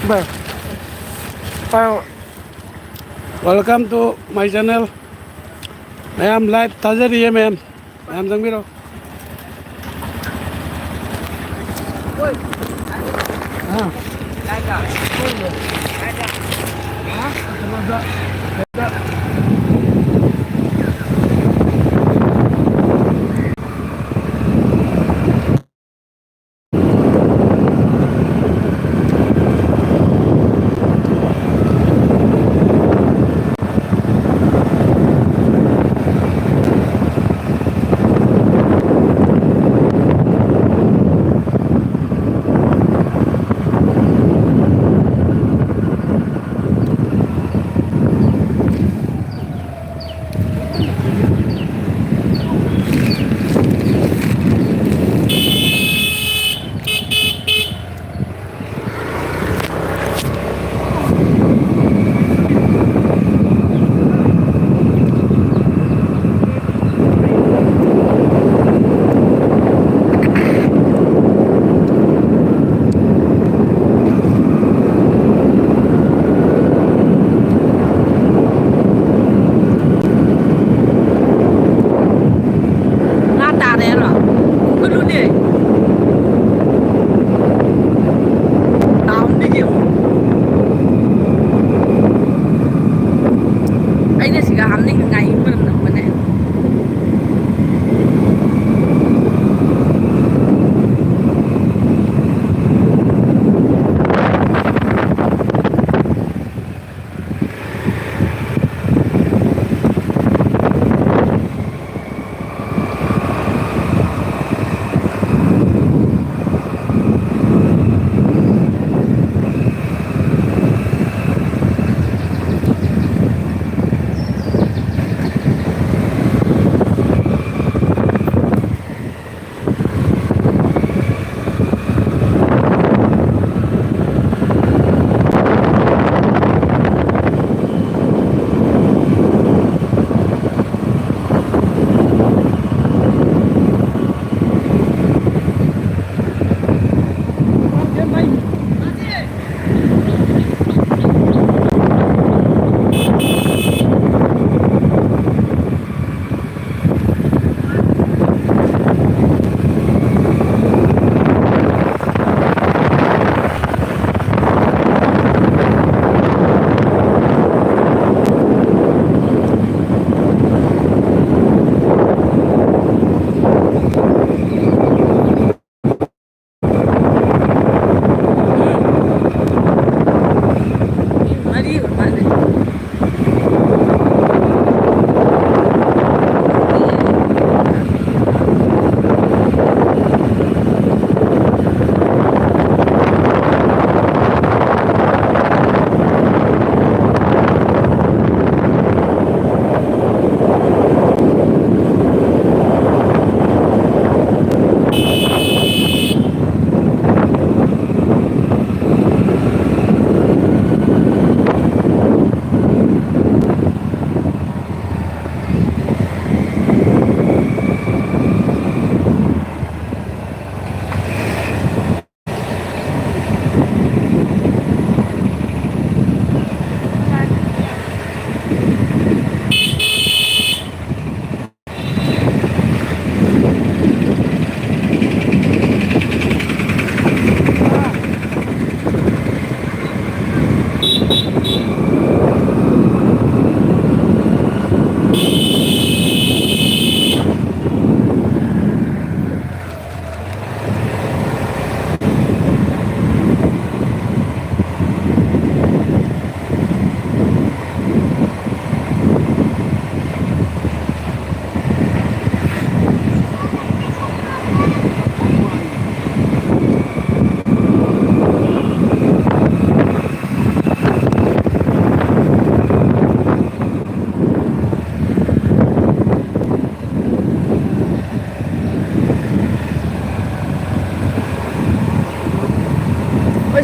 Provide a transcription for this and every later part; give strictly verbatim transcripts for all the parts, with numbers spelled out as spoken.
ꯚꯥꯏ, ꯄꯥꯏꯌꯣ꯫ Welcome to my channel. ꯃꯌꯥꯝ live ꯊꯥꯖꯔꯤꯌꯦ ꯃꯌꯥꯝ꯫ ꯃꯌꯥꯝ ꯆꯪꯕꯤꯔꯣ꯫ ꯑꯥ꯫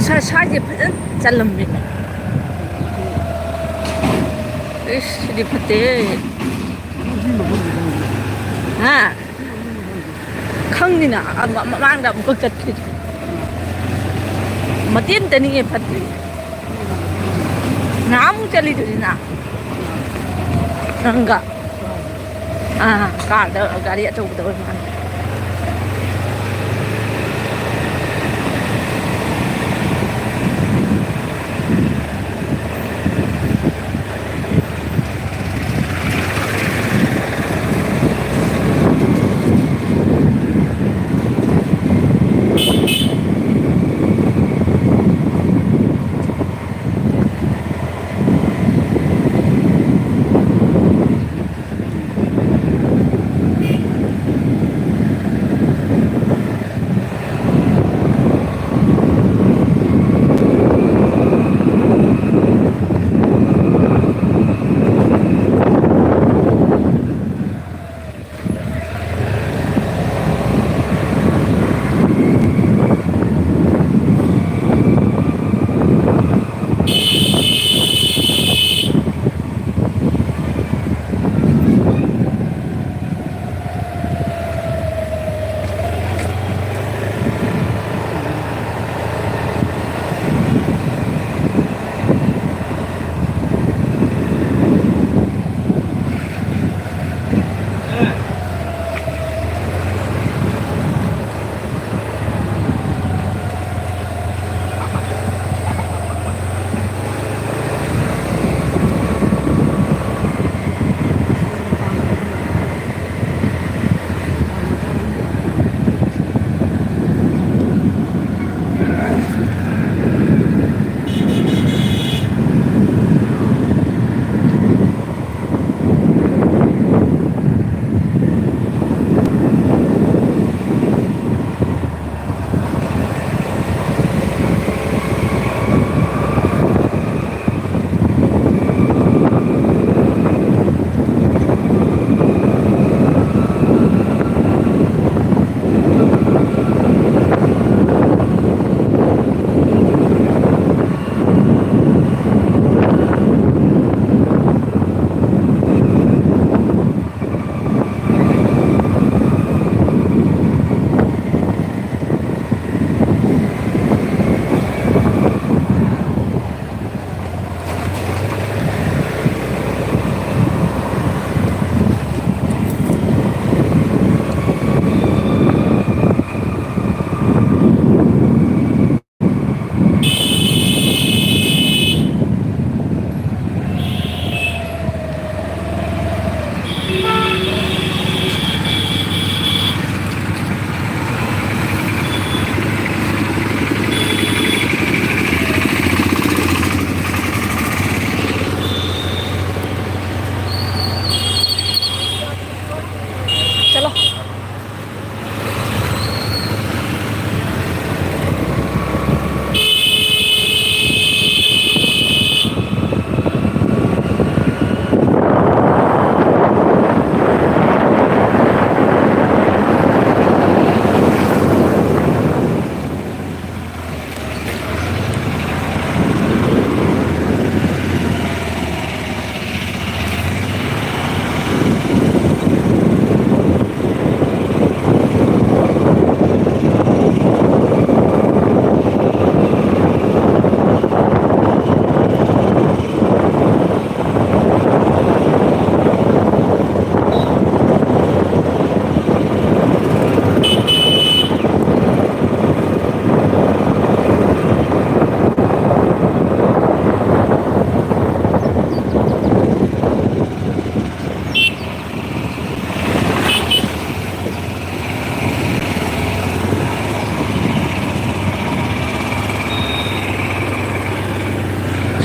ꯁ꯭ꯋꯥꯏꯁꯦ ꯐꯖꯅ ꯆꯜꯂꯝꯃꯦ꯫ ꯏꯁ, ꯁꯤꯗꯤ ꯐꯠꯇꯦ꯫ ꯍꯥ? ꯈꯪꯅꯤꯅ, ꯑ-, ꯃ-, ꯃꯃꯥꯡꯗ ꯑꯃꯨꯛꯈꯛ ꯆꯠꯈꯤꯗ꯭ꯔꯤ꯫ ꯃꯇꯦꯛ ꯑꯃꯇꯅꯤꯌꯦ ꯐꯠꯇ꯭ꯔꯤ꯫ ꯅꯍꯥꯟꯃꯨꯛ ꯆꯠꯂꯤꯗꯨꯗꯤꯅ꯫ ꯅꯪꯒ꯫ ꯑꯥ, ꯀꯥꯔꯗ, ꯒꯥꯔꯤ ꯑꯆꯧꯕꯗ ꯑꯣꯏ ꯃꯥꯜꯂꯦ꯫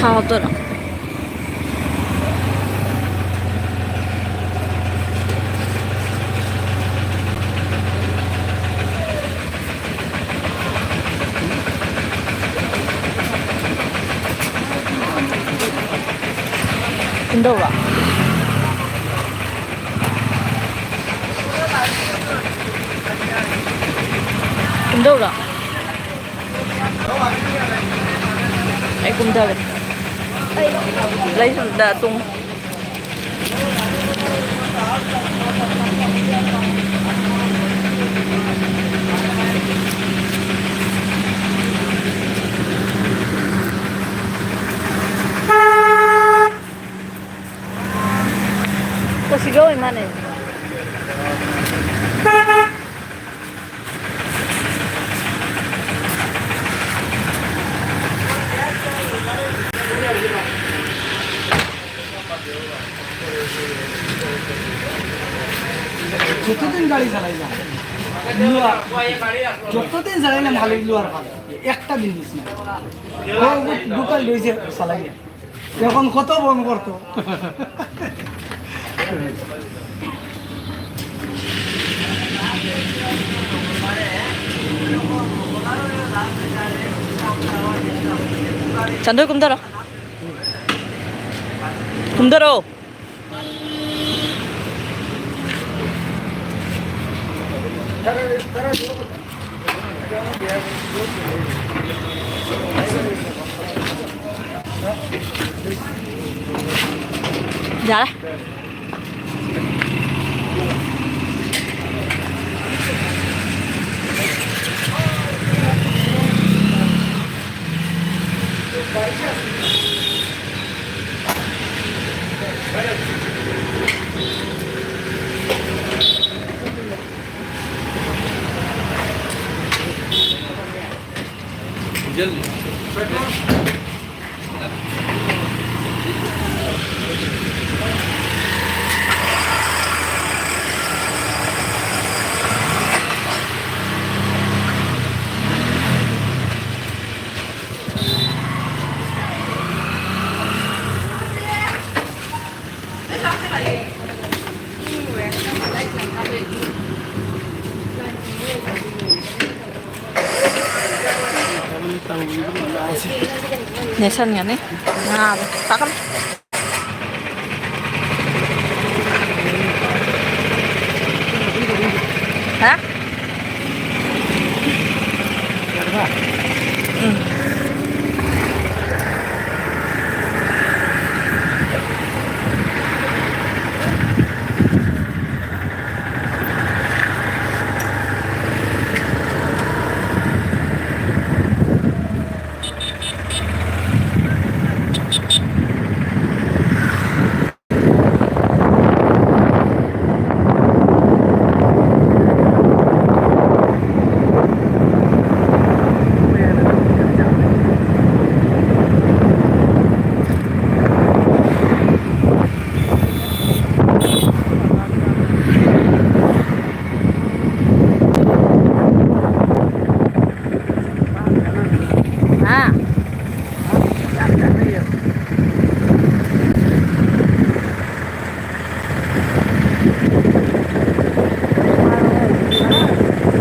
ꯊꯥꯎ ꯍꯥꯞꯇꯣꯏꯔꯣ? ꯀꯝꯗꯧꯕ? ꯀꯝꯗꯧꯕ? ꯑꯩ ꯀꯨꯝꯊꯒꯦ꯫ ꯂꯩ ꯁꯨꯝꯗ ꯇꯣꯡ꯫ ꯀꯣꯁꯤꯒ ꯑꯣꯏ ꯃꯥꯅꯦ꯫ যতদিন গাড়ি চালাই যা, লুয়ার। যতদিন চালাই না, ভালোই লুয়ার ভালো। একটা দিন মিস না। ও দোকান রয়েছে চালাই। এখন কত বন্ধ করতো? ꯆꯟꯗꯣꯏ ꯀꯨꯝꯊꯔꯣ꯫ ꯀꯨꯝꯊꯔꯣ꯫ ꯌꯥꯔꯦ꯫ ꯅꯦꯠꯁꯟꯒꯅꯤ꯫ ꯉꯥꯗꯣ ꯇꯥꯈꯠꯂꯨ꯫ ꯍꯥ? ꯎꯝ꯫ ꯍꯥ?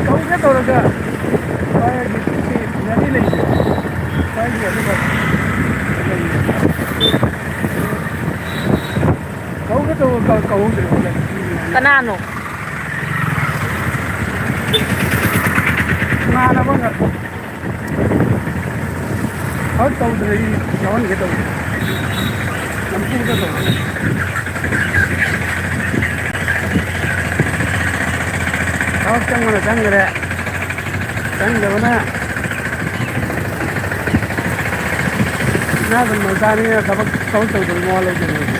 ꯇꯧꯒꯦ ꯇꯧꯔꯒ ꯁ꯭ꯋꯥꯏꯒꯤ ꯁꯤ ꯒꯥꯔꯤ ꯂꯩꯁꯦ, ꯁ꯭ꯋꯥꯏꯒꯤ ꯑꯗꯨꯒ ꯀꯧꯒꯦ ꯇꯧꯕ ꯀꯧ-, ꯀꯧꯍꯧꯗ꯭ꯔꯦ꯫ ꯀꯅꯥꯅꯣ? ꯏꯃꯥꯟꯅꯕ ꯑꯃ꯫ ꯊꯕꯛ ꯇꯧꯗ꯭ꯔꯗꯤ ꯌꯥꯎꯍꯟꯒꯦ ꯇꯧꯕ꯫ ꯅꯝꯐꯨꯗ ꯇꯧꯕ꯫ ꯊꯕꯛ ꯆꯪꯕꯅ ꯆꯪꯈ꯭ꯔꯦ꯫ ꯆꯪꯗꯕꯅ ꯏꯅꯥꯛ ꯈꯨꯟꯕ ꯃꯆꯥꯅꯤꯅ ꯊꯕꯛ, ꯊꯕꯛ ꯇꯧꯗꯕ ꯃꯋꯥ ꯂꯧꯗꯦ ꯃꯣꯏꯗꯤ꯫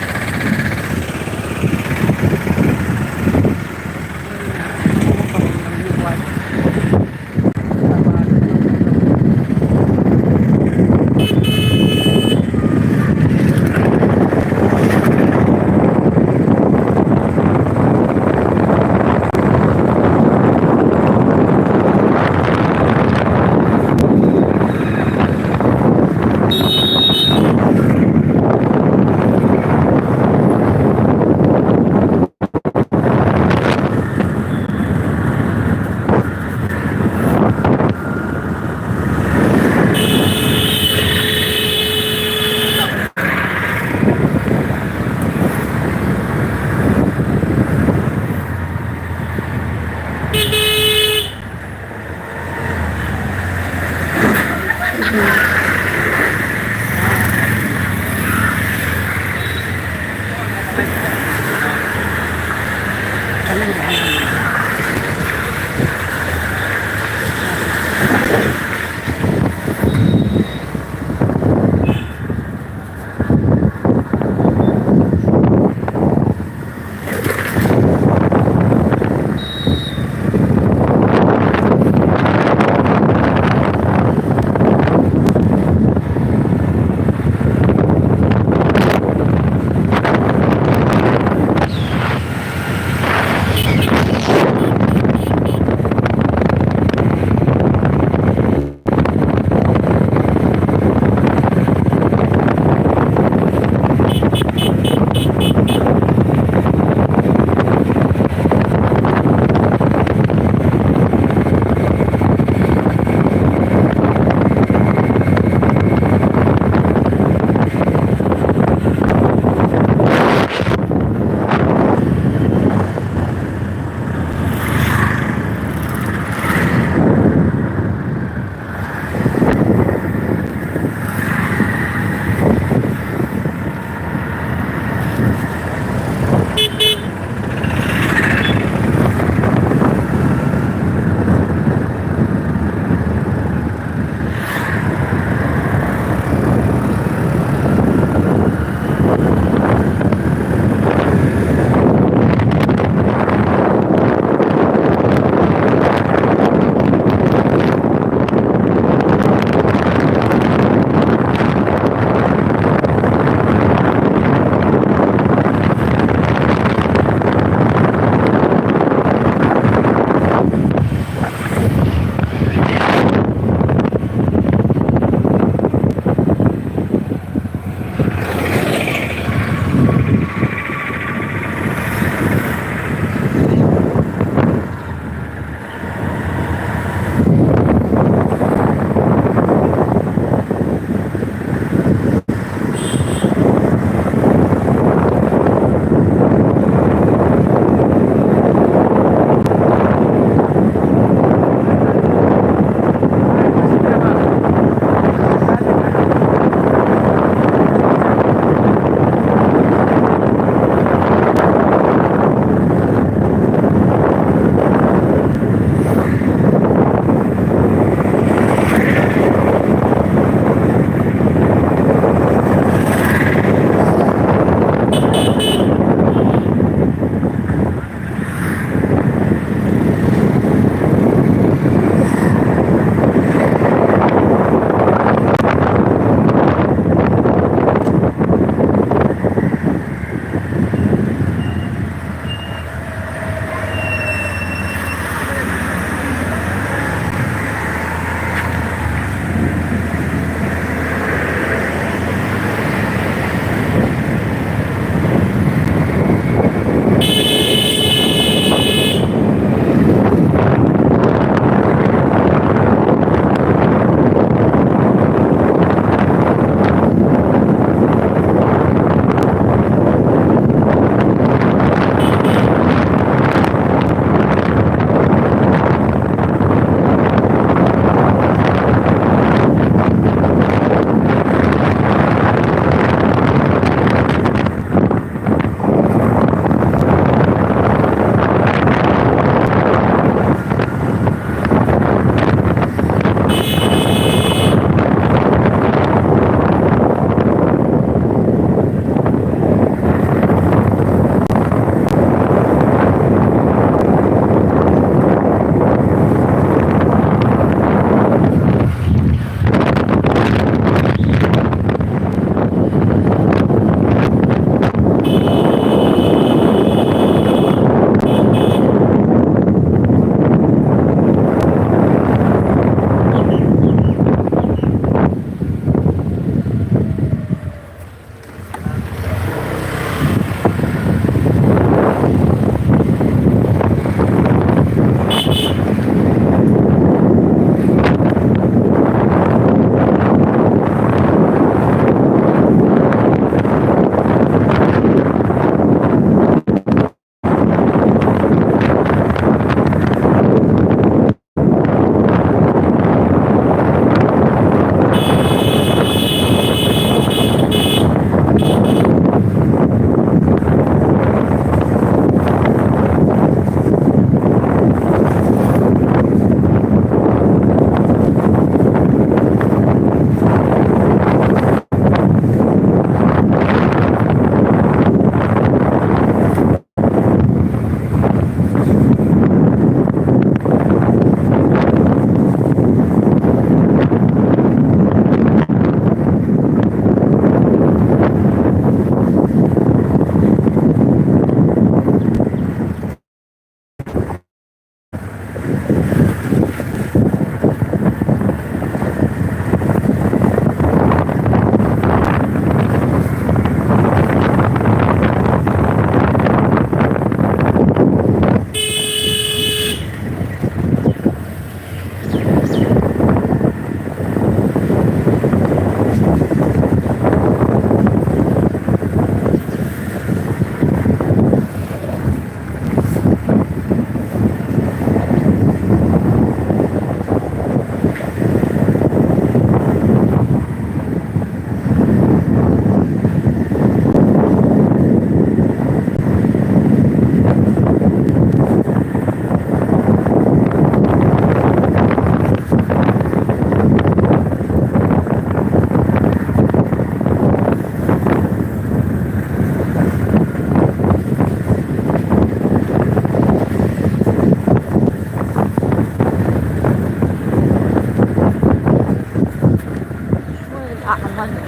ꯑꯥ, ꯑꯃꯅꯤ꯫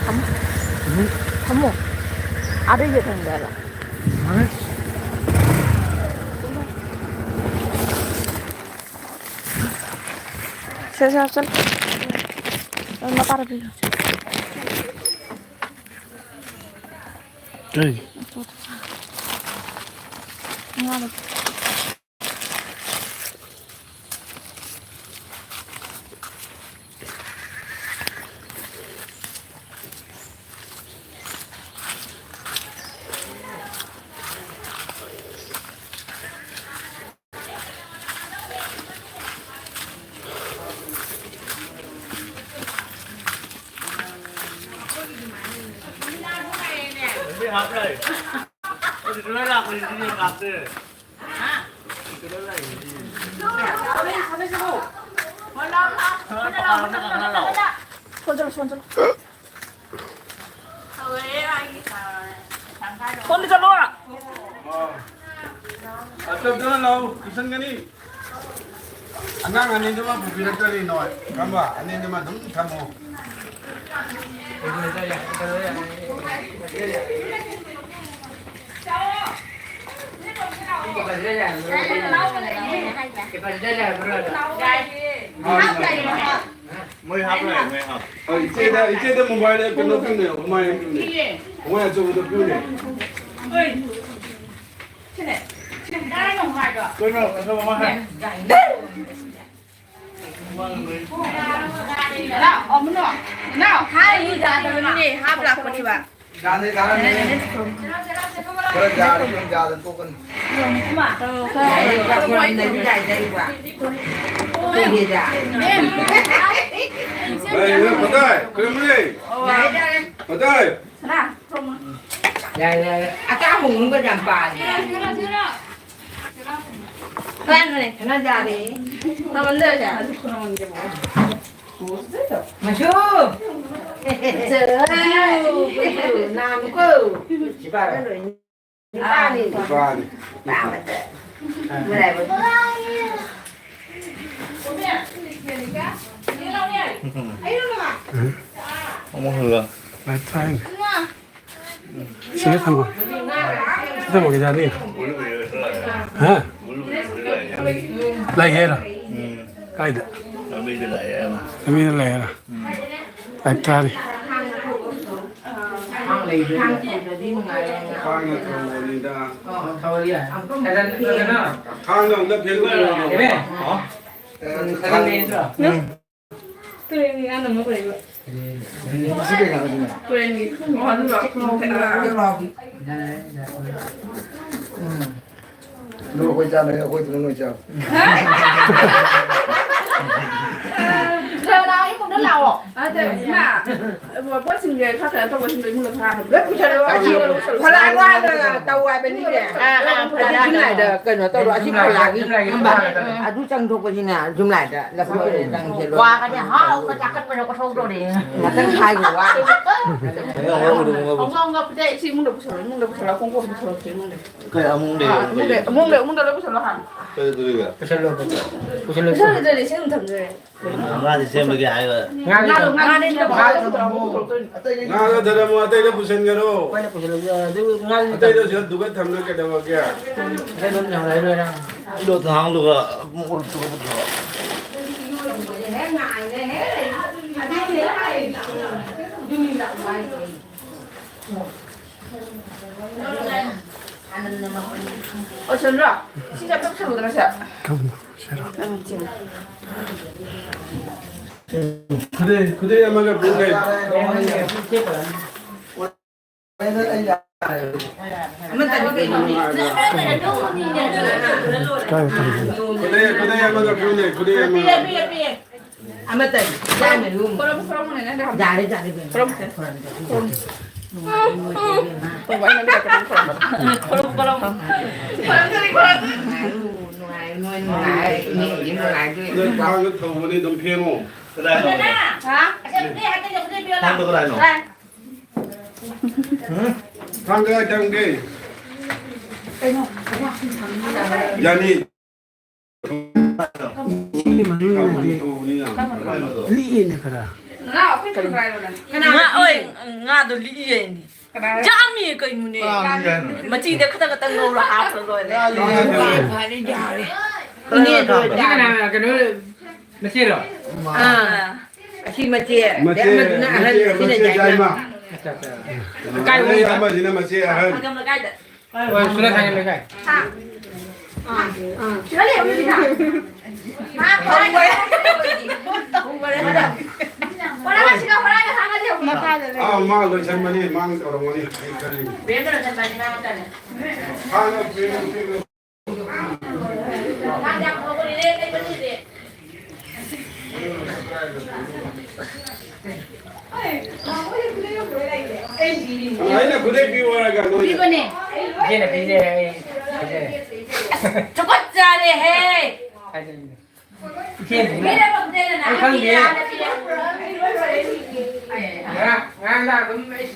ꯊꯝꯃꯣ꯫ ꯎꯝ꯫ ꯊꯝꯃꯣ꯫ ꯑꯥꯗꯩ ꯌꯦꯡꯍꯟꯒꯦ ꯍꯥꯏꯕ꯫ ꯌꯥꯔꯦ꯫ ꯁꯦ, ꯁꯦ, ꯍꯥꯞꯆꯜꯂꯨ꯫ ꯅꯪ ꯃꯄꯥꯗ ꯄꯤꯌꯨ꯫ ꯀꯔꯤ? ꯉꯥꯗꯣ꯫ ꯁꯣꯝꯗ ꯆꯠꯂꯣ꯫ ꯑꯆꯧꯕꯗꯨꯅ ꯂꯥꯎ, ꯄꯨꯁꯟꯒꯅꯤ꯫ ꯑꯉꯥꯡ ꯑꯅꯤꯗꯨꯃ ꯄꯨꯕꯤꯔꯛꯇ꯭ꯔꯗꯤ ꯅꯣꯏ꯫ ꯀꯔꯝꯕ? ꯑꯅꯤꯗꯨꯃ ꯑꯗꯨꯝ ꯊꯝꯃꯣ꯫ ꯃꯣꯏ ꯍꯥꯞꯄ ꯂꯥꯛꯑꯦ, ꯃꯣꯏ ꯍꯥꯞꯄ꯫ ꯍꯣꯏ, ꯏꯆꯦꯗ, ꯏꯆꯦꯗ mobile ꯀꯩꯅꯣ ꯄꯤꯌꯨꯅꯦ, ꯍꯨꯃꯥꯏ ꯑꯃ ꯄꯤꯌꯨꯅꯦ꯫ ꯍꯨꯃꯥꯏ ꯑꯆꯧꯕꯗꯣ ꯄꯤꯌꯨꯅꯦ꯫ ꯀꯩꯅꯣ, ꯀꯩꯅꯣ ꯑꯃ ꯍꯥꯏ꯫ ꯍꯥꯏ, ꯌꯥꯗꯕꯅꯤꯅꯦ, ꯍꯥꯞ ꯂꯥꯛꯄꯅꯦꯕ꯫ ꯌꯥꯅꯤ, ꯌꯥꯅꯤ꯫ ꯈꯔ ꯌꯥꯔꯦ, ꯈꯔ ꯌꯥꯗ ꯇꯣꯛꯀꯅꯤ꯫ ꯍꯣꯏ, ꯍꯣꯏ, ꯐꯗꯥꯏ, ꯀꯔꯝ ꯂꯩ? ꯐꯗꯥꯏ꯫ ꯌꯥꯔꯦ, ꯌꯥꯔꯦ꯫ ꯑꯇꯥꯡꯕ ꯍꯣꯡꯕ ꯌꯥꯝ ꯄꯥꯜꯂꯦ꯫ ꯀꯅꯥꯅꯣꯅꯦ? ꯀꯅꯥ ꯌꯥꯔꯦ? ꯃꯃꯟꯗꯣ ꯌꯥꯔꯦ꯫ ꯃꯆꯨ! ꯅꯥꯝꯀꯣ! ꯅꯨꯄꯥꯅꯤ꯫ ꯅꯨꯄꯥꯅꯤ꯫ ꯇꯥꯕꯗ꯫ ꯃꯔꯥꯏꯕꯛ꯫ ꯑꯃꯨꯛ ꯍꯜꯂꯣ꯫ ꯂꯥꯏꯐ ꯊꯥꯏꯅꯦ꯫ ꯁꯤꯗ ꯊꯝꯃꯣ꯫ ꯁꯤ ꯊꯝꯃꯒꯦ, ꯌꯥꯅꯤ? ꯍꯥ? ꯂꯩꯌꯦꯔꯣ? ꯀꯥꯏꯗ? ꯂꯝꯕꯤꯗ ꯂꯩꯌꯦꯔꯣ? ꯂꯥꯏꯐ ꯊꯥꯔꯤ꯫ ꯊꯥꯡꯅ ꯊꯣꯡꯕꯅꯤꯗ꯫ ꯊꯥꯡꯅ ꯑꯝꯇ ꯐꯦꯡꯗꯣꯛꯑꯣ꯫ ꯎꯝ꯫ ꯇꯨꯔꯦꯟꯒꯤ ꯉꯥ ꯅꯝꯃ ꯄꯨꯔꯛꯏꯕ꯫ ꯇꯨꯔꯦꯟꯒꯤ꯫ ꯑꯗꯨ ꯑꯩꯈꯣꯏ ꯆꯥꯕꯅꯦ, ꯑꯩꯈꯣꯏꯗꯨꯅ ꯅꯣꯏ ꯆꯥꯕ꯫ ꯂꯥꯛꯑꯣ, ꯏꯃꯨꯡꯗ ꯂꯥꯛꯑꯣ꯫ ꯑꯗ, ꯏꯃꯥ, ꯄꯣꯠꯁꯤꯡꯁꯦ ꯈꯔ ꯀꯩꯅꯣ ꯇꯧꯕꯁꯤꯡꯗꯣ ꯏꯃꯨꯡꯗ ꯊꯥꯈ꯭ꯔꯣ꯫ ꯂꯣꯏ ꯄꯨꯁꯜꯂꯣ꯫ ꯐꯂꯥ ꯋꯥꯗ ꯇꯧ ꯍꯥꯏꯕꯅꯤꯅꯦ꯫ ꯑꯥ, ꯑꯥ, ꯐꯂꯥ꯫ ꯖꯨꯂꯥꯏꯗ ꯀꯩꯅꯣ ꯇꯧꯔꯣ, ꯑꯁꯤ ꯐꯂꯥꯒꯤ ꯈꯪꯕ? ꯑꯗꯨ ꯆꯪꯊꯣꯛꯄꯁꯤꯅ ꯖꯨꯂꯥꯏꯗ꯫ ꯋꯥꯒꯅꯦ ꯍꯥꯎꯅ ꯆꯥꯈꯠꯄꯅ ꯀꯣꯠꯊꯣꯛꯇꯣꯔꯦ꯫ ꯃꯊꯪ ꯊꯥꯒꯤ ꯋꯥ꯫ ꯍꯣꯡꯉꯣ, ꯍꯣꯡꯉꯣ, ꯐꯖꯩ꯫ ꯁꯤ ꯏꯃꯨꯡꯗ ꯄꯨꯁꯜꯂꯣ, ꯏꯃꯨꯡꯗ ꯄꯨꯁꯜꯂꯣ, ꯈꯣꯡ ꯀꯣꯛ ꯄꯨꯁꯜꯂꯣ, ꯁꯤ ꯏꯃꯨꯡꯗ꯫ ꯀꯩ ꯑꯃꯨꯡꯗ ꯑꯥ, ꯌꯦꯡꯉꯣ, ꯏꯃꯨꯡꯗ, ꯀꯩ ꯏꯃꯨꯡꯗ, ꯏꯃꯨꯡꯗ ꯂꯣꯏ ꯄꯨꯁꯜꯂꯣ ꯍꯥꯟꯅ꯫ ꯀꯩꯗꯧꯗꯣꯔꯤꯒꯦ? ꯄꯨꯁꯜꯂꯣ, ꯄꯨꯁꯜꯂꯣ꯫ ꯄꯨꯁꯜꯂꯣ, ꯄꯨꯁꯜꯂꯣ, ꯁꯤ ꯑꯗꯨꯝ ꯊꯝꯖꯔꯦ꯫ ꯉꯥꯗꯤ ꯁꯦꯝꯕꯒꯤ ꯍꯥꯏꯕ꯫ ꯉꯥꯗꯤ, ꯉꯥꯗꯤ, ꯉꯥꯗꯤ, ꯉꯥꯗꯤ ꯄꯨꯁꯜꯂꯣ, ꯄꯨꯁꯜꯂꯣ꯫ ꯉꯥꯗꯣ ꯊꯅꯝꯃꯣ, ꯑꯇꯩꯗꯣ ꯄꯨꯁꯟꯒꯔꯣ꯫ ꯍꯣꯏꯅꯦ, ꯄꯨꯁꯜꯂꯒꯦ꯫ ꯑꯗꯨ ꯉꯥꯗꯤ ꯑꯇꯩꯗꯣ ꯁꯤꯗ ꯗꯨꯒ ꯊꯝꯂ ꯀꯩꯗꯧꯔꯒꯦ? ꯑꯇꯩꯗꯣ ꯑꯗꯨꯝ ꯊꯝꯂꯒ ꯂꯣꯏꯔꯦ꯫ ꯏꯔꯣ ꯊꯥꯡꯗꯨꯒ ꯃꯣꯔꯣꯛꯇꯨꯒ ꯄꯨꯁꯜꯂꯣ꯫ ꯑꯣ, ꯁꯦꯝꯗ꯭ꯔꯣ? ꯁꯤꯁꯦ ꯑꯝꯇ ꯄꯨꯁꯜꯂꯨꯗꯅ, ꯁꯦ꯫ ꯊꯝꯃꯣ, ꯁꯦꯔꯥ꯫ ꯎꯝ, ꯁꯦ꯫ ꯈꯨꯗꯩ, ꯈꯨꯗꯩ ꯑꯃꯒ ꯄꯨꯟꯅ꯫ ꯑꯃꯇꯪꯗꯤ ꯀꯩꯅꯣꯅꯦ꯫ ꯀꯥꯏꯗ ꯊꯝꯒꯦ? ꯈꯨꯗꯩ, ꯈꯨꯗꯩ ꯑꯃꯒ ꯄꯨꯟꯅ, ꯈꯨꯗꯩ ꯑꯃꯒ꯫ ꯄꯤꯔꯦ, ꯄꯤꯔꯦ, ꯄꯤꯔꯦ꯫ ꯑꯃꯇꯪ ꯆꯥꯃ ꯂꯨꯝ꯫ ꯈꯣꯔꯝ, ꯈꯣꯔꯝ ꯍꯣꯏꯅꯦ, ꯅꯪ ꯌꯥꯔꯦ, ꯌꯥꯔꯦ, ꯏꯕꯦꯝꯃ꯫ ꯈꯣꯔꯝ ꯍꯣꯏ꯫ ꯈꯣꯔꯝ꯫ ꯇꯧꯕ ꯑꯩꯅ ꯑꯝꯇ ꯀꯩꯅꯣ ꯈꯣꯔꯝ꯫ ꯈꯣꯔꯝ, ꯈꯣꯔꯝ꯫ ꯅꯨꯡꯉꯥꯏ, ꯅꯣꯏ ꯅꯨꯡꯉꯥꯏ, ꯏꯅꯦ ꯍꯣꯏꯗꯤ ꯅꯨꯡꯉꯥꯏꯗꯣꯏꯅꯤ꯫ ꯅꯣꯏ ꯊꯥꯡꯒ ꯊꯧꯕꯅꯤ ꯑꯗꯨꯝ ꯐꯦꯡꯉꯣ꯫ ꯀꯗꯥꯏꯅꯣ? ꯍꯥ? ꯑꯁꯦ, ꯐꯅꯦꯛ ꯑꯇꯩꯗ ꯐꯅꯦꯛ ꯄꯤꯔꯣ ꯂꯥꯎ꯫ ꯊꯥꯡꯗꯣ ꯀꯗꯥꯏꯅꯣ? ꯀꯗꯥꯏ? ꯊꯥꯡꯒ ꯊꯝꯒꯦ꯫ ꯀꯩꯅꯣ? ꯌꯥꯅꯤ꯫ ꯃꯅꯨꯡꯗꯗꯤ ꯂꯤꯛꯑꯦꯅꯦ ꯈꯔ꯫ ꯉꯥ, ꯑꯣꯏ, ꯉꯥꯗꯣ ꯂꯤꯛꯑꯦꯅꯦ꯫ ꯌꯥꯝꯃꯤ ꯀꯩꯅꯣꯅꯦ꯫ ꯃꯆꯤꯗ ꯈꯇꯪ ꯈꯇꯪ ꯉꯧꯔ ꯍꯥꯞꯈ꯭ꯔ ꯂꯣꯏꯔꯦ꯫ ꯐꯔꯦ, ꯌꯥꯔꯦ꯫ ꯏꯅꯦꯗꯣ ꯁꯤ ꯀꯅꯥ, ꯀꯩꯅꯣ, ꯃꯆꯦꯔꯣ? ꯑꯥ꯫ ꯑꯁꯤ ꯃꯆꯦ, ꯃꯆꯦ, ꯑꯃꯗꯨꯅ ꯑꯍꯟ, ꯃꯆꯦ, ꯑꯁꯤꯅ ꯃꯆꯦ ꯌꯥꯏꯃ꯫ ꯌꯥꯏꯃ꯫ ꯑꯠꯆꯥ, ꯑꯠꯆꯥ꯫ ꯀꯥꯏ ꯑꯗꯩ ꯋꯥꯏꯗ? ꯑꯃꯁꯤꯅ ꯃꯆꯦ ꯑꯍꯟ꯫ ꯁꯪꯒꯝ ꯂꯩꯀꯥꯏꯗ꯫ ꯍꯣꯏ, ꯁꯨꯔ ꯁꯪꯒꯝ ꯂꯩꯀꯥꯏ꯫ ꯑꯥ꯫ ꯑꯥ꯫ ꯁꯤꯗ ꯂꯩꯍꯧꯔꯤꯁꯤꯅ꯫ ꯃꯥ ꯀꯧꯔꯦ꯫ ꯍꯣꯔꯥꯏꯒ ꯁꯤꯒ ꯍꯣꯔꯥꯏꯒ ꯁꯥꯒ ꯂꯩꯍꯧꯔꯤ꯫ ꯃꯈꯥꯗ ꯂꯩ꯫ ꯑꯥ, ꯃꯥ ꯂꯣꯏꯁꯟꯕꯅꯤ, ꯃꯥ ꯇꯧꯔꯝꯒꯅꯤ꯫ ꯑꯩ ꯈꯪꯉꯤ꯫ ꯕꯦꯝꯗ ꯂꯣꯏꯁꯟꯕꯅꯤ, ꯃꯥ ꯉꯥꯛꯇꯅꯦ꯫ ꯍꯥꯟꯅ ꯕꯦꯝ, ꯕꯦꯝ ꯑꯩꯅ ꯈꯨꯗꯩ ꯄꯤꯌꯨ ꯍꯥꯏꯔꯒ ꯅꯣꯏꯅ꯫ ꯄꯤꯕꯅꯦ꯫ ꯏꯆꯦꯅ ꯄꯤꯔꯦ, ꯑꯩ ꯄꯤꯔꯦ꯫ ꯑꯁ, ꯇꯨꯀꯠꯆꯔꯦꯍꯦ꯫ ꯍꯥꯏꯗꯣꯏꯅꯦ꯫ ꯏꯆꯦꯅ ꯄꯤꯔꯦ꯫ ꯄꯤꯔꯕ ꯈꯨꯗꯩꯅ ꯑꯩ ꯈꯪꯗꯦ꯫ ꯄꯤꯔꯦ꯫ ꯉꯔꯥꯡ, ꯉꯔꯥꯡ ꯅꯍꯥꯟ ꯑꯗꯨꯝ ꯑꯩ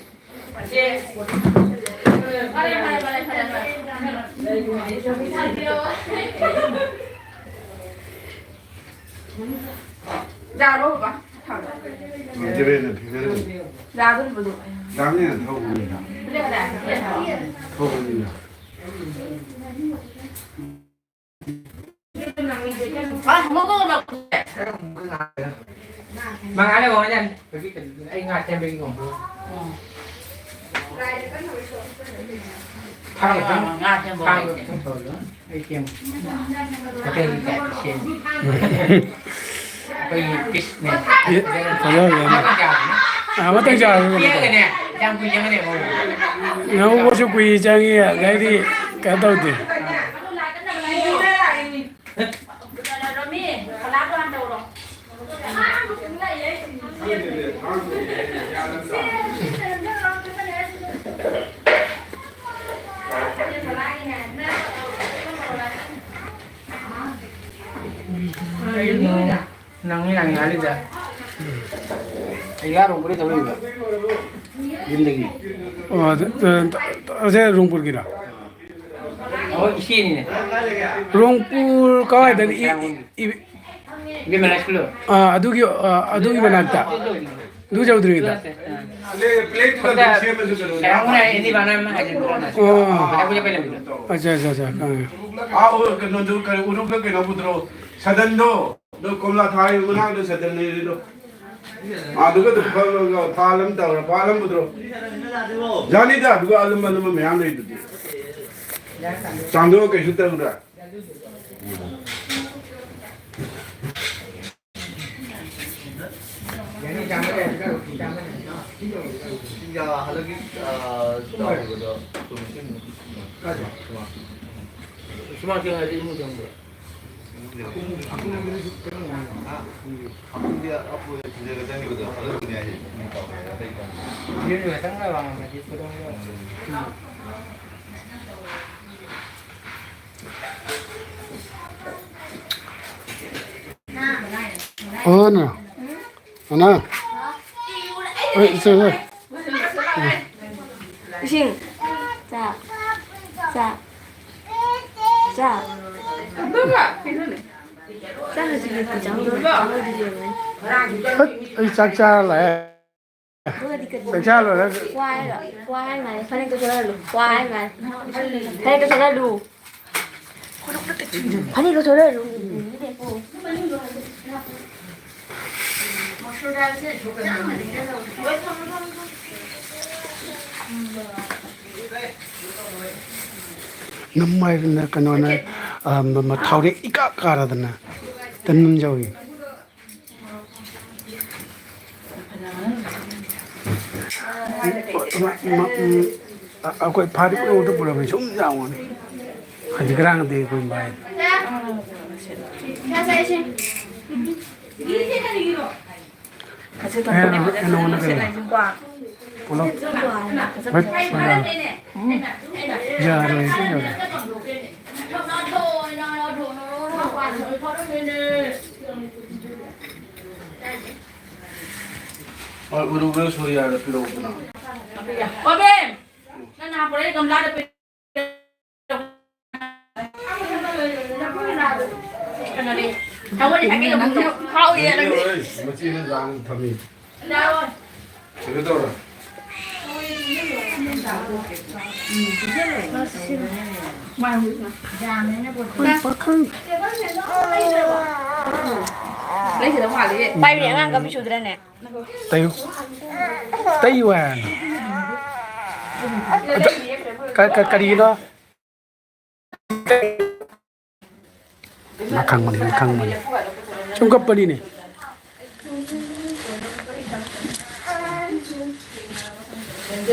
ꯌꯥꯔꯕꯣ ꯕꯕꯥ? ꯐꯤꯡꯒꯔꯦꯅ, ꯐꯤꯡꯒꯔꯦ꯫ ꯌꯥꯗꯣꯔꯤꯕꯗꯣ꯫ ꯌꯥꯅꯤ, ꯊꯧꯕꯅꯤꯗ꯫ ꯊꯧꯕꯅꯤꯗ꯫ ꯃꯉꯥ ꯂꯩꯔꯝꯃꯣ, ꯌꯥꯅꯤ꯫ ꯍꯧꯖꯤꯛ ꯀꯩꯅꯣꯗꯨꯅ ꯑꯩ ꯉꯥ ꯁꯦꯝꯕꯒꯤ ꯉꯧꯕ꯫ ꯎꯝ꯫ ꯐꯥꯔꯝ ꯈꯛꯇꯪ, ꯉꯥ ꯁꯦꯝꯕ ꯐꯥꯔꯝ ꯍꯩꯇꯦ꯫ ꯈꯛꯇꯪ ꯇꯧꯔꯒ ꯑꯩ ꯁꯦꯝꯕ꯫ ꯍꯣꯇꯦꯜꯒꯤ ꯇꯥꯏꯞꯇ ꯁꯦꯝꯕ꯫ ꯑꯩꯈꯣꯏꯒꯤ ꯄꯤꯁꯅꯦ꯫ ꯑꯦ, ꯐꯖꯔꯦ꯫ ꯃꯊꯪ ꯆꯥꯕꯅꯦ꯫ ꯑꯥ, ꯃꯊꯪ ꯆꯥꯕꯅꯦ꯫ ꯄꯤꯔꯒꯅꯦ, ꯌꯥꯝ ꯀꯨꯏ ꯆꯪꯒꯅꯦꯕ꯫ ꯉꯧꯕꯁꯨ ꯀꯨꯏ ꯆꯪꯉꯤ, ꯑꯗꯩꯗꯤ ꯀꯩꯅꯣ ꯇꯧꯗꯦ꯫ ꯅꯪ ꯌꯥꯝ ꯌꯥꯔꯤꯗ꯫ ꯑꯩ ꯌꯥꯔꯣ, ꯀꯔꯤ ꯇꯧꯔꯤꯕ? ꯌꯨꯝꯗꯒꯤ꯫ ꯑꯣ, ꯑꯗ, ꯑ, ꯑꯁꯦ ꯔꯣꯡꯄꯨꯔꯒꯤꯔꯣ? ꯑꯩꯈꯣꯏ ꯏꯆꯦꯅꯤꯅꯦ꯫ ꯔꯣꯡꯄꯨꯔ ꯀꯋꯥꯏꯗꯅꯤ? ꯏ-, ꯏ-, ꯏ-, ꯏꯕꯦꯝꯃ, ꯂꯥꯏꯁ꯭ꯀꯨꯜꯗꯣ꯫ ꯑꯥ, ꯑꯗꯨꯒꯤ, ꯑꯥ, ꯑꯗꯨꯒꯤ ꯃꯅꯥꯛꯇ꯫ ꯑꯗꯨ ꯌꯧꯗ꯭ꯔꯤꯉꯩꯗ꯫ ꯑꯗꯨ ꯅꯠꯇꯦ, ꯑꯥ꯫ ꯑꯗꯨ ꯅꯠꯇꯦ, ꯑꯥ꯫ ꯑꯣ꯫ ꯂꯥꯏꯁ꯭ꯀꯨꯜꯗ ꯄꯨꯂꯞ ꯄꯨꯂꯞ ꯁꯦꯝꯃꯁꯨ ꯀꯩꯅꯣ? ꯌꯥꯔꯝꯒꯅꯤ, ꯑꯩꯗꯤ ꯃꯥꯅ ꯑꯃ ꯍꯥꯏꯖꯤꯟꯕ꯭ꯔꯣ? ꯑꯣ꯫ ꯂꯥꯏꯁ꯭ꯀꯨꯜ ꯆꯠꯄꯩ ꯂꯝꯕꯤꯗꯣ꯫ ꯑꯠꯆꯥ, ꯑꯠꯆꯥ, ꯑꯠꯆꯥ, ꯈꯪꯉꯦ꯫ ꯑꯥ, ꯑꯣ, ꯀꯩꯅꯣꯗꯨ, ꯀꯔꯤ, ꯎꯔꯨꯞꯂ ꯀꯩꯅꯣꯕꯨꯗ꯭ꯔꯣ? ꯁꯗꯟꯗꯣ? ꯑꯗꯣ ꯀꯣꯝꯂꯥ ꯊꯥꯔꯤꯕ ꯃꯅꯥꯛꯇ ꯁꯗꯟ ꯂꯩꯔꯤꯗꯣ꯫ ꯑꯗꯨꯒ ꯑꯗꯨꯝ ꯐꯝꯃꯒ ꯐꯥꯜ ꯑꯃ ꯇꯧꯔ ꯐꯥꯜ ꯑꯃ ꯄꯨꯗ꯭ꯔꯣ? ꯌꯥꯅꯤꯗ, ꯑꯗꯨꯒ ꯑꯂꯨꯝ ꯑꯂꯨꯝꯕ ꯃꯌꯥꯝ ꯂꯩꯗꯨꯗꯤ꯫ ꯆꯥꯝꯊꯣꯛꯑ ꯀꯩꯁꯨ ꯇꯧꯗ꯭ꯔꯥ? ꯁꯤꯡꯖꯥ ꯍꯜꯂꯛꯀꯤ, ꯑ, ꯆꯥꯎꯈꯤꯕꯗꯣ ꯆꯨꯝꯃꯤ, ꯆꯨꯝꯃꯤ꯫ ꯁꯨꯃꯥꯡ ꯆꯪꯉꯗꯤ ꯏꯃꯨꯡ ꯆꯪꯕ꯭ꯔꯣ? ꯑꯣ, ꯅ꯫ ꯑꯅ꯫ ꯑꯩ ꯏꯆꯦ, ꯏꯆꯦ꯫ ꯏꯁꯤꯡ꯫ ꯆꯥꯛ꯫ ꯆꯥꯛ꯫ ꯆꯥꯛ꯫ ꯆꯥꯛ ꯍꯧꯖꯤꯛ ꯌꯦꯡꯉꯨ, ꯆꯥꯛ ꯍꯧꯖꯤꯛ ꯌꯦꯡꯉꯨ꯫ ꯍꯠ, ꯑꯩ ꯆꯥꯛ ꯆꯥꯔ ꯂꯥꯛꯑꯦ꯫ ꯑꯗꯨꯒꯗꯤ ꯀꯔꯤ? ꯆꯥꯛ ꯆꯥ ꯂꯣꯏꯔꯒ꯫ ꯋꯥ ꯍꯥꯏꯔꯣ? ꯋꯥ ꯍꯥꯏ ꯃꯥꯜꯂꯦ꯫ ꯐꯅꯦꯛꯇꯣ ꯊꯣꯛꯂꯛꯍꯜꯂꯨ꯫ ꯋꯥ ꯍꯥꯏ ꯃꯥꯜꯂꯦ꯫ ꯐꯅꯦꯛꯇꯣ ꯊꯣꯛꯂꯛꯍꯜꯂꯨ꯫ ꯐꯅꯦꯛꯇꯣ ꯊꯣꯛꯂꯛꯍꯜꯂꯨ꯫ ꯅꯝꯃꯥꯏꯗꯅ ꯀꯩꯅꯣꯅ, ꯑ, ꯃ-, ꯃ-, ꯊꯥꯎꯔꯦꯛ ꯏꯀꯥ ꯀꯥꯔꯗꯅ ꯇꯟ ꯅꯝꯖꯧꯏ꯫ ꯎꯝ, ꯎꯝ, ꯑ-, ꯑꯩꯈꯣꯏ ꯐꯥꯗꯤ ꯄꯨꯔꯛꯎꯗ ꯄꯨꯔꯛꯄꯅꯤ, ꯁꯨꯝ ꯌꯥꯎꯕꯅꯤ꯫ ꯈꯖꯤꯛ ꯈꯔꯥꯡꯗꯤ ꯑꯩꯈꯣꯏ ꯚꯥꯏ꯫ ꯑꯦ, ꯅꯉꯣꯟꯗ ꯀꯩꯅꯣ? ꯄꯨꯂꯞ꯫ ꯍꯣꯏ, ꯍꯣꯏ, ꯌꯥꯔꯣꯏ, ꯌꯥꯔꯣꯏ꯫ ꯍꯣꯏ, ꯎꯔꯨꯒ ꯁꯣꯔꯤꯌꯥꯗ ꯄꯤꯔꯛꯎꯗꯅ꯫ ꯀꯣꯕꯦꯝ! ꯅꯪ ꯅꯍꯥꯟ ꯄꯨꯔꯛꯏ ꯒꯝꯂꯥꯗ ꯄꯤꯔꯛ-, ꯀꯩꯅꯣꯗꯤ? ꯃꯆꯦꯅ ꯂꯥꯡ ꯊꯝꯃꯤ꯫ ꯀꯩꯅꯣ ꯇꯧꯔꯣ꯫ ꯄꯥꯏꯕꯅꯦ ꯑꯉꯥꯡ ꯀꯝ ꯁꯨꯗ꯭ꯔꯅꯦ꯫ ꯇꯩꯌꯨ꯫ ꯇꯩꯌꯨ ꯍꯥꯏꯅ꯫ ꯑꯗ, ꯀ-, ꯀ-, ꯀꯔꯤꯒꯤꯅꯣ? ꯃꯈꯪ ꯃꯅꯤ, ꯃꯈꯪ ꯃꯅꯤ꯫ ꯁꯨꯝ ꯀꯞꯄꯅꯤꯅꯦ꯫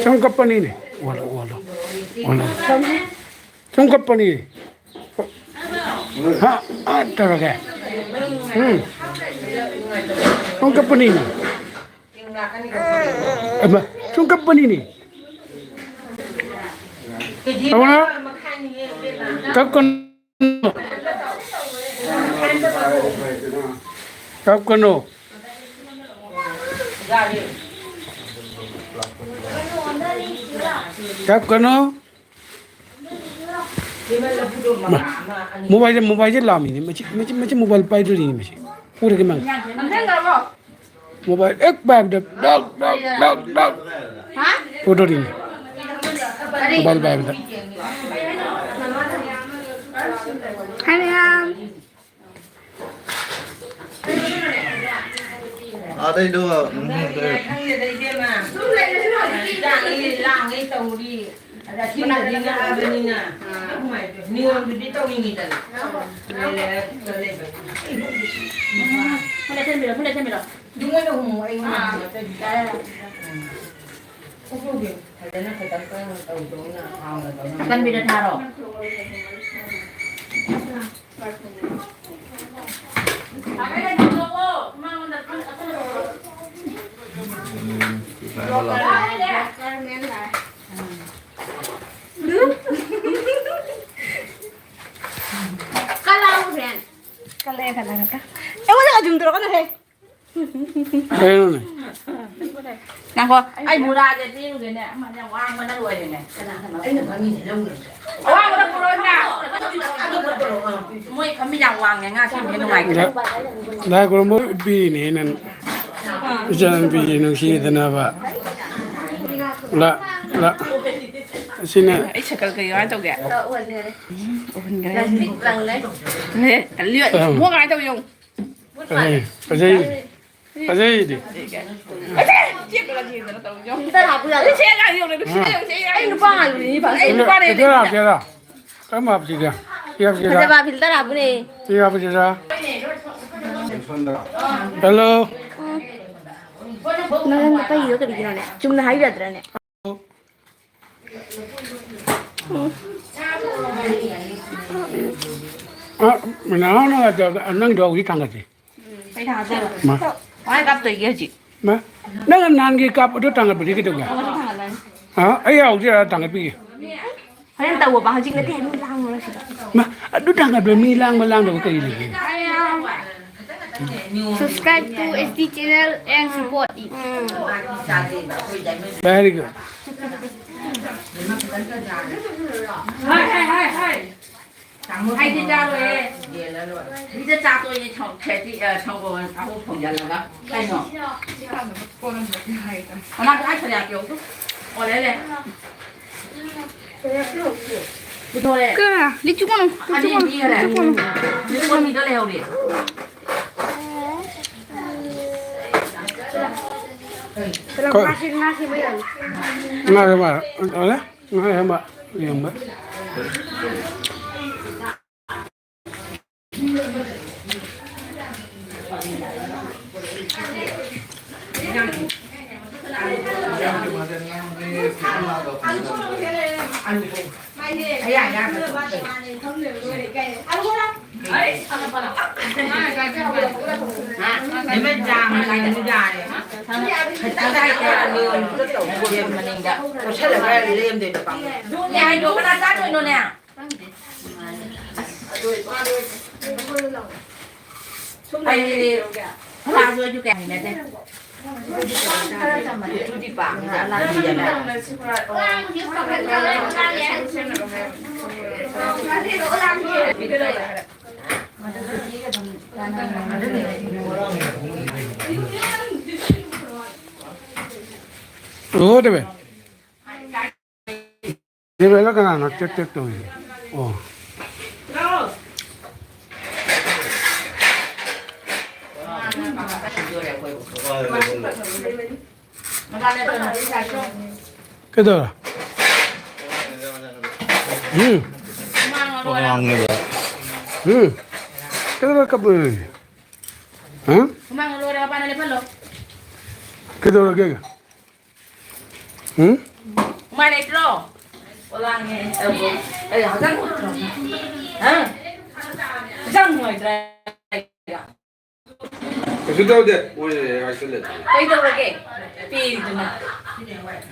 ꯁꯨꯝ ꯀꯞꯄꯅꯤꯅꯦ꯫ ꯑꯣꯜꯂꯣ, ꯑꯣꯜꯂꯣ꯫ ꯑꯣꯜꯂꯣ꯫ ꯁꯨꯝ ꯀꯞꯄꯅꯤ꯫ ꯍꯥ? ꯑꯥ, ꯇꯧꯔꯒꯦ꯫ ꯎꯝ꯫ ꯁꯨꯝ ꯀꯞꯄꯅꯤꯅꯦ꯫ ꯑꯃ, ꯁꯨꯝ ꯀꯞꯄꯅꯤꯅꯦ꯫ ꯇꯧꯔꯣ꯫ ꯀꯞꯀꯅꯨ꯫ ꯀꯞꯀꯅꯨ꯫ ꯀꯞꯀꯅꯨ꯫ ꯃꯥ, ꯃꯣꯕꯥꯏꯜꯁꯦ, ꯃꯣꯕꯥꯏꯜꯁꯦ ꯂꯥꯝꯃꯤꯅꯦ꯫ ꯃꯁꯤ, ꯃꯁꯤ, ꯃꯁꯤ ꯃꯣꯕꯥꯏꯜ ꯄꯥꯏꯗꯣꯔꯤꯅꯤ ꯃꯁꯤ꯫ ꯄꯨꯔꯒꯦ ꯃꯥ꯫ ꯃꯣꯕꯥꯏꯜ ꯍꯦꯛ ꯄꯥꯏꯕꯗ ꯗꯛ, ꯗꯛ, ꯗꯛ, ꯗꯛ꯫ ꯄꯨꯗꯣꯔꯤꯅꯤ꯫ ꯃꯣꯕꯥꯏꯜ ꯄꯥꯏꯕꯗ꯫ ꯍꯥꯏ ꯃꯌꯥꯝ꯫ ꯑꯗꯩꯗꯣ, ꯎꯝ, ꯈꯪꯗꯦꯗ, ꯏꯕꯦꯝꯃ꯫ ꯂꯥꯡꯉꯤ, ꯂꯥꯡꯉꯤ ꯇꯧꯔꯤ꯫ ꯑꯗ ꯑꯊꯤꯡꯕꯗꯤ ꯉꯛꯑꯕꯅꯤꯅ, ꯅꯤꯉꯣꯝꯗꯨꯗꯤ ꯇꯧꯅꯤꯡꯉꯤꯗꯅ꯫ ꯂꯩ, ꯂꯩ, ꯂꯩ, ꯂꯩ꯫ ꯐꯨꯂ ꯆꯦꯟꯕꯤꯔꯣ, ꯐꯨꯂ ꯆꯦꯟꯕꯤꯔꯣ꯫ ꯏꯕꯨꯡꯉꯣꯗ ꯍꯨꯝꯃꯨ, ꯑꯩꯉꯣꯟꯗ ꯍꯨꯝꯃꯨ, ꯑꯇꯩꯗꯤ ꯇꯥꯔꯦ꯫ ꯎꯝ꯫ ꯐꯖꯅ ꯈꯤꯇꯪ ꯀꯟꯅ ꯇꯧꯗꯧꯅ ꯍꯥꯎꯅ ꯇꯧꯅ꯫ ꯑꯀꯟꯕꯤꯗ ꯊꯥꯔꯣ꯫ ꯀꯜꯂꯛꯑꯣ, ꯐꯦꯟ꯫ ꯀꯜꯂꯛꯑꯦ, ꯀꯜꯂꯛꯑꯦ, ꯀꯜꯂꯛꯑꯦ꯫ ꯑꯩꯉꯣꯟꯗ ꯑꯗꯨꯝ ꯇꯧꯔꯛꯀꯅꯨꯍꯦ꯫ ꯀꯩꯅꯣꯅꯦ? ꯉꯥꯏꯈꯣ, ꯑꯩ ꯃꯨꯔꯥꯁꯦ ꯂꯤꯔꯨꯒꯦꯅꯦ꯫ ꯑꯃ ꯌꯥꯝ ꯋꯥꯡꯕꯅ ꯂꯣꯏꯔꯦꯅꯦ꯫ ꯑꯋꯥꯡꯕꯗ ꯄꯨꯔꯛꯑꯣꯅꯦ꯫ ꯃꯣꯏ ꯐꯝꯃꯤ ꯌꯥꯝ ꯋꯥꯡꯉꯦ, ꯉꯥ ꯁꯦꯝꯕ ꯅꯨꯡꯉꯥꯏꯇ꯭ꯔꯦ꯫ ꯂꯥꯏ ꯈꯨꯔꯨꯝꯕ ꯄꯤꯔꯤꯅꯦ ꯅꯪ꯫ ꯏꯆꯥꯅꯨꯄꯤꯁꯦ ꯅꯨꯡꯁꯤꯗꯅꯕ꯫ ꯂꯥ, ꯂꯥ꯫ ꯑꯁꯤꯅ ꯑꯩ ꯁꯀꯜ ꯀꯩ ꯀꯃꯥꯏꯅ ꯇꯧꯒꯦ? ꯎꯍꯟꯈ꯭ꯔꯦ꯫ ꯂꯦ, ꯂꯤꯌꯣ, ꯃꯣꯏ ꯀꯃꯥꯏꯅ ꯇꯧ ꯌꯦꯡꯉꯨ꯫ ꯐꯖꯩ, ꯐꯖꯩ꯫ ꯐꯖꯩꯗꯤ꯫ ꯐꯤꯜꯇꯔ ꯍꯥꯞꯄꯨ ꯌꯥꯗ꯭ꯔꯣ? ꯑꯩ ꯅꯨꯄꯥ ꯉꯥꯛꯇꯅꯤ, ꯐꯤꯜꯇꯔ ꯌꯦꯡꯉꯨꯁꯦ, ꯑꯩ ꯅꯨꯄꯥ ꯉꯥꯛꯇꯅꯤ, ꯐꯤꯜꯇꯔ ꯍꯥꯞꯀꯦꯔꯥ? ꯀꯔꯝꯕ ꯍꯥꯞꯁꯤꯒꯦ? ꯁꯤ ꯍꯥꯞꯁꯤꯔꯥ? ꯐꯖꯕ ꯐꯤꯜꯇꯔ ꯍꯥꯞꯄꯨꯅꯦ꯫ ꯁꯤ ꯍꯥꯞꯁꯤꯔꯥ? ꯍꯦꯜꯂꯣ꯫ ꯅꯪ ꯅꯪ ꯇꯩꯔꯤꯗꯣ ꯀꯔꯤꯒꯤꯅꯣꯅꯦ? ꯆꯨꯝꯅ ꯍꯥꯏꯕ ꯌꯥꯗ꯭ꯔꯅꯦ? ꯑ, ꯅꯅꯥꯎꯅ ꯅꯪꯗꯣ ꯍꯧꯖꯤꯛ ꯊꯥꯡꯒꯠꯁꯤ꯫ ꯀꯩ ꯊꯥꯡꯒꯠꯇꯣꯏꯕ? ꯃꯥ꯫ ꯀꯃꯥꯏ ꯀꯥꯞꯇꯣꯏꯒꯦ ꯍꯧꯖꯤꯛ? ꯃꯥ, ꯅꯪ ꯅꯍꯥꯟꯒꯤ ꯀꯥꯞꯄꯗꯣ ꯊꯥꯡꯒꯠꯄꯗꯤ ꯀꯩꯗꯧꯒꯦ? ꯑꯃꯁꯨ ꯊꯥꯡꯒꯠꯂꯅꯤ꯫ ꯑ, ꯑꯩ ꯌꯥꯎꯁꯤ ꯊꯥꯡꯒꯠꯄꯤꯒꯦ꯫ ꯍꯣꯔꯦꯟ ꯇꯧꯋꯣꯕ, ꯍꯧꯖꯤꯛ ꯅꯠꯇꯦ, ꯃꯤ ꯂꯥꯡꯉꯨꯔꯁꯤꯗ꯫ ꯃꯥ, ꯑꯗꯨ ꯊꯥꯡꯒꯠꯄꯗ ꯃꯤ ꯂꯥꯡꯕ ꯂꯥꯡꯗꯕ ꯀꯔꯤ ꯂꯩꯒꯦ? Subscribe to S D channel and support it. Very good. ꯍꯥꯏ, ꯍꯥꯏ, ꯍꯥꯏ, ꯍꯥꯏ꯫ ꯑꯩꯗꯤ ꯆꯥꯔꯣꯏꯌꯦ꯫ ꯃꯤꯗ ꯆꯥ ꯇꯣꯛꯑꯦ, ꯁꯪ-, ꯈꯦꯆꯤ, ꯑ, ꯁꯪꯒꯣꯝ ꯑꯍꯨꯝ ꯊꯣꯡꯖꯜꯂꯒ꯫ ꯀꯩꯅꯣ? ꯃꯅꯥꯛꯇ ꯑꯩ ꯁꯣꯗꯤꯌꯥ ꯄꯤꯔꯛꯎ꯫ ꯑꯣ, ꯂꯩ, ꯂꯩ꯫ ꯄꯨꯊꯣꯔꯛꯑꯦ꯫ ꯀ-, ꯂꯤꯆꯨ ꯀꯣꯅꯨ, ꯂꯤꯆꯨ ꯑꯅꯤ ꯀꯣꯅꯨ, ꯄꯤꯈꯔꯦ꯫ ꯂꯤꯆꯨ ꯀꯣꯅꯨ꯫ ꯂꯤꯆꯨ ꯀꯣꯟꯕꯤꯗ ꯂꯩꯍꯧꯔꯤ꯫ ꯀꯣ-, ꯉꯥ ꯁꯦꯝ-, ꯉꯥ ꯁꯦꯝꯕ ꯌꯥꯅꯤ꯫ ꯉꯥ ꯁꯦꯝꯕ, ꯑꯣ, ꯉꯥ ꯁꯦꯝꯕ, ꯌꯦꯡꯕ꯫ ꯌꯥꯏꯗꯣ ꯀꯅꯥ ꯆꯥꯗꯣꯏꯅꯣꯅꯦ? ꯑꯩ ꯂꯥꯛꯑꯁꯨ ꯑꯩꯁꯨ ꯀꯌꯥ ꯍꯩꯅꯗꯦ꯫ ꯂꯣꯏꯔꯦ꯫ ꯗꯦꯕꯦꯜꯂ ꯀꯅꯥꯅꯣ ꯇꯦꯛ ꯇꯦꯛ ꯇꯧꯔꯤꯁꯦ? ꯑꯣ꯫ ꯀꯩꯗꯧꯔꯦ? ꯎꯝ꯫ ꯋꯥꯉꯥꯡꯉꯦꯕ꯫ ꯎꯝ꯫ ꯀꯩꯗꯧꯔꯦ ꯀꯞꯄ? ꯍꯥ? ꯁꯨꯃꯥꯡꯗ ꯂꯣꯏꯔꯦ, ꯃꯄꯥꯟꯗ ꯂꯦꯞꯍꯜꯂꯣ꯫ ꯀꯩꯗꯧꯔꯒꯦ? ꯎꯝ? ꯍꯨꯃꯥꯏ ꯂꯩꯇ꯭ꯔꯣ? ꯄꯣꯂꯥꯡꯉꯦ, ꯇꯧꯕ꯫ ꯑꯩ ꯍꯛꯆꯥꯡ ꯅꯨꯡꯉꯥꯏꯇ꯭ꯔꯣ? ꯍꯥ? ꯍꯛꯆꯥꯡ ꯅꯨꯡꯉꯥꯏꯇ꯭ꯔꯥ? ꯀꯩꯁꯨ ꯇꯧꯗꯦ꯫ ꯃꯣꯏ ꯍꯥꯏꯁꯜꯂꯦ꯫ ꯀꯩꯗꯧꯔꯒꯦ? ꯄꯦꯔꯤꯗꯨꯅ꯫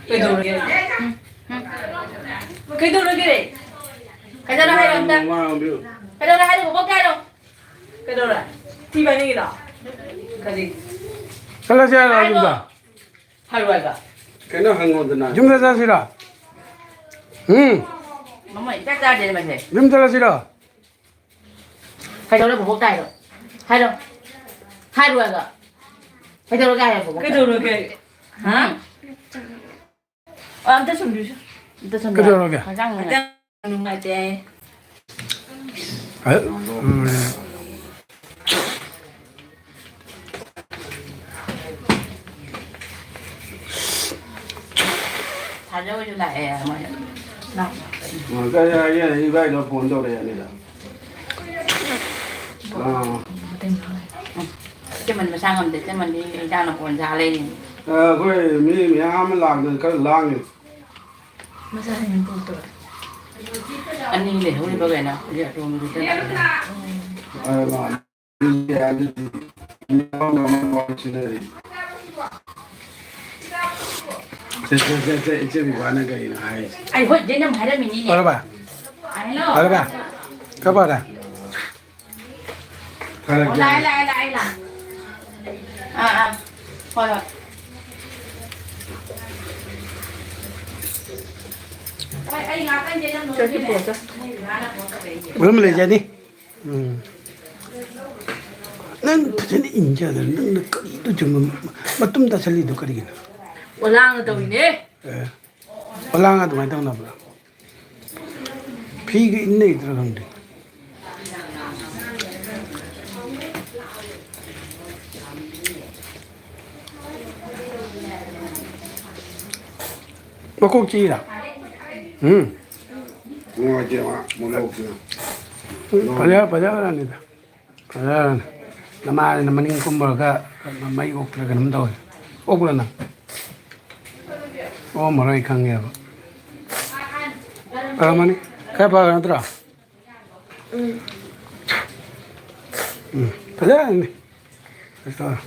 ꯀꯩꯗꯧꯔꯒꯦ? ꯎꯝ, ꯎꯝ꯫ ꯀꯩꯗꯧꯔꯒꯦ? ꯀꯩꯗꯧꯔꯦ ꯍꯥꯏꯔꯣ ꯑꯝꯇ? ꯋꯥ ꯉꯥꯡꯕꯤꯌꯨ꯫ ꯀꯩꯗꯧꯔꯦ ꯍꯥꯏꯔꯣ? ꯕꯣꯕꯣꯛ ꯀꯩ ꯍꯥꯏꯔꯣ? ꯀꯩꯗꯧꯔꯦ? ꯊꯤ ꯐꯥꯏꯅꯤꯡꯉꯤꯔꯣ? ꯀꯔꯤ? ꯆꯠꯂꯁꯦ ꯍꯥꯏꯔꯣ ꯍꯥꯏꯔꯣ꯫ ꯌꯨꯝꯗ? ꯍꯥꯏꯔꯣ ꯍꯥꯏꯕ꯫ ꯀꯩꯅꯣ ꯍꯪꯉꯣꯗꯅ꯫ ꯌꯨꯝꯗ ꯆꯠꯁꯤꯔꯣ? ꯎꯝ? ꯃꯃꯣꯏ ꯆꯥꯛ ꯆꯥꯗꯦ ꯃꯁꯦ꯫ ꯌꯨꯝ ꯆꯠꯂꯁꯤꯔꯣ? ꯀꯩꯗꯧꯔꯦ ꯕꯣꯕꯣꯛ ꯇꯥꯏꯔꯣ? ꯍꯥꯏꯔꯣ꯫ ꯍꯥꯏꯔꯣ ꯍꯥꯏꯕ꯫ ꯀꯩꯗꯧꯔꯒꯦ ꯍꯥꯏꯔꯣ ꯕꯣꯕꯣꯛ? ꯀꯩꯗꯧꯔꯒꯦ? ꯍꯥ? ꯑ, ꯑꯝꯇ ꯁꯨꯝꯕꯤꯌꯨꯁꯦ꯫ ꯑꯝꯇ ꯁꯨꯝꯕꯤꯌꯨ꯫ ꯀꯩꯗꯧꯔꯒꯦ? ꯍꯛꯆꯥꯡ ꯅꯨꯡꯉꯥꯏ-, ꯍꯛꯆꯥꯡ ꯅꯨꯡꯉꯥꯏꯇꯦ꯫ ꯑ, ꯎꯝ꯫ ꯊꯥꯖ ꯍꯣꯏꯁꯨ ꯂꯥꯛꯑꯦ, ꯃꯣꯏ ꯂꯥꯛꯑꯦ꯫ ꯑ, ꯀꯩ ꯍꯥꯏꯒꯦ? ꯏꯕꯥꯏꯗꯣ ꯐꯣꯟ ꯇꯧꯔꯛꯑꯦ ꯑꯅꯤꯔꯛ꯫ ꯑꯥ꯫ ꯏꯆꯦꯃꯟ ꯃꯁꯥ ꯉꯝꯗꯦ, ꯏꯆꯦꯃꯟꯗꯤ ꯏꯟꯖꯥꯡ ꯅꯥꯄꯤ ꯁꯥ ꯂꯩꯔꯤꯅꯤ꯫ ꯑ, ꯑꯩꯈꯣꯏ ꯃꯤ ꯃꯌꯥꯝ ꯑꯃ ꯂꯥꯛꯇꯅ ꯈꯔ ꯂꯥꯡꯉꯤ꯫ ꯃꯁꯥ ꯍꯦꯟꯅ ꯄꯨꯔꯛꯇꯕ꯫ ꯑꯅꯤ ꯂꯩꯍꯧꯔꯤꯕ ꯀꯩꯅꯣ, ꯍꯧꯖꯤꯛ ꯑꯇꯣꯝꯕꯤꯗꯨꯗ꯫ ꯑ, ꯃꯥꯅꯤ꯫ ꯁꯦ, ꯁꯦ, ꯁꯦ, ꯁꯦ, ꯏꯆꯦ ꯕꯤꯕꯥꯅ ꯀꯔꯤꯅꯣ ꯍꯥꯏꯔꯤꯁꯦ? ꯑꯩ ꯍꯣꯏ, ꯏꯆꯦꯅ ꯑꯃꯨꯛ ꯍꯥꯏꯔꯝꯃꯤꯅꯤꯅꯦ꯫ ꯐꯔꯕ? ꯍꯥꯏꯅꯣ꯫ ꯐꯔꯕ? ꯀꯞꯄꯔ? ꯑꯣ, ꯂꯥꯛꯑꯦ, ꯂꯥꯛꯑꯦ, ꯂꯥꯛꯑꯦ, ꯂꯥꯛꯑꯦ꯫ ꯍꯣꯏ, ꯍꯣꯏ꯫ ꯍꯣꯏ, ꯑꯩ ꯉꯥꯛꯇꯪꯗꯤ ꯅꯪ ꯆꯠꯁꯤ ꯄꯨꯔꯛꯑꯣ, ꯆꯠꯁꯤ꯫ ꯅꯣꯏ ꯏꯃꯥꯅ ꯄꯨꯔꯛꯀꯗꯣꯏꯅꯦ꯫ ꯃꯔꯝ ꯂꯩꯖꯅꯤ꯫ ꯎꯝ꯫ ꯅꯪ ꯐꯖꯅ ꯏꯟꯖꯗ꯭ꯔ, ꯅꯪꯅ ꯀꯔꯤꯗꯨ ꯆꯨꯝꯕ ꯃꯇꯨꯝ ꯇꯥꯁꯜꯂꯤꯗꯣ ꯀꯔꯤꯒꯤꯅꯣ? ꯑꯣꯂꯥꯡꯅ ꯇꯧꯔꯤꯅꯦ꯫ ꯑꯦ꯫ ꯑꯣꯂꯥꯡ ꯑꯗꯨꯃꯥꯏꯅ ꯇꯧꯅꯕ꯭ꯔꯥ? ꯐꯤꯒ ꯏꯟꯅꯩꯗ꯭ꯔꯥ ꯈꯪꯗꯦ꯫ ꯃꯀꯣꯛ ꯆꯤꯛꯏꯔꯥ? ꯎꯝ꯫ ꯅꯨꯡꯉꯥꯏꯇꯦ ꯃꯥ, ꯃꯀꯣꯛꯁꯤꯅ꯫ ꯎꯝ, ꯐꯖ, ꯐꯖꯈ꯭ꯔꯅꯤꯗ꯫ ꯐꯖꯈ꯭ꯔꯅꯤ꯫ ꯅꯃꯥꯅ ꯃꯅꯤꯡ ꯀꯨꯝꯃꯨꯔꯒ ꯃꯩ ꯑꯣꯛꯇ꯭ꯔꯥ ꯀꯩꯅꯣꯝ ꯇꯧꯋꯦ꯫ ꯑꯣꯛꯄ꯭ꯔꯥ ꯅꯪ? ꯑꯣꯛꯑꯝꯃꯔꯣꯏ, ꯑꯩ ꯈꯪꯉꯦꯕ꯫ ꯐꯔꯝꯃꯅꯤ꯫ ꯈꯔ ꯐꯔ ꯅꯠꯇ꯭ꯔꯣ? ꯎꯝ꯫ ꯎꯝ, ꯐꯖꯔꯅꯤ꯫ ꯀꯩꯁꯨ ꯇꯧꯔꯣꯏ꯫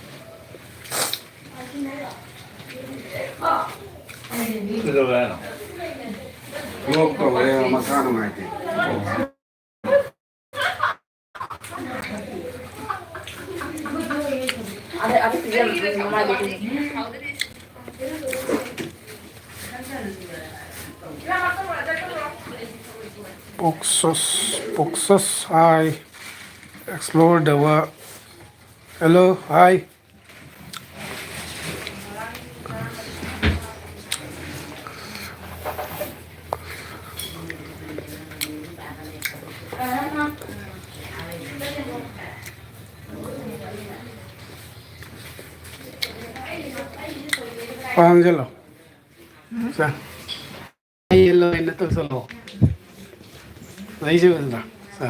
ꯀꯩꯗꯧꯔꯦ ꯍꯥꯏꯅꯣ? ꯂꯣꯛ ꯇꯧꯔꯦ, ꯃꯁꯥ ꯅꯨꯡꯉꯥꯏꯇꯦ꯫ Poxos, Poxos, hi. Explore the world. Hello, hi. ꯄꯥꯡꯁꯤꯜꯂꯣ꯫ ꯁꯦ꯫ ꯌꯦꯜꯂꯣ ꯑꯣꯏꯅ ꯇꯧꯁꯜꯂꯣ꯫ ꯑꯩꯁꯨ ꯎꯗ꯭ꯔꯥ? ꯁꯦ꯫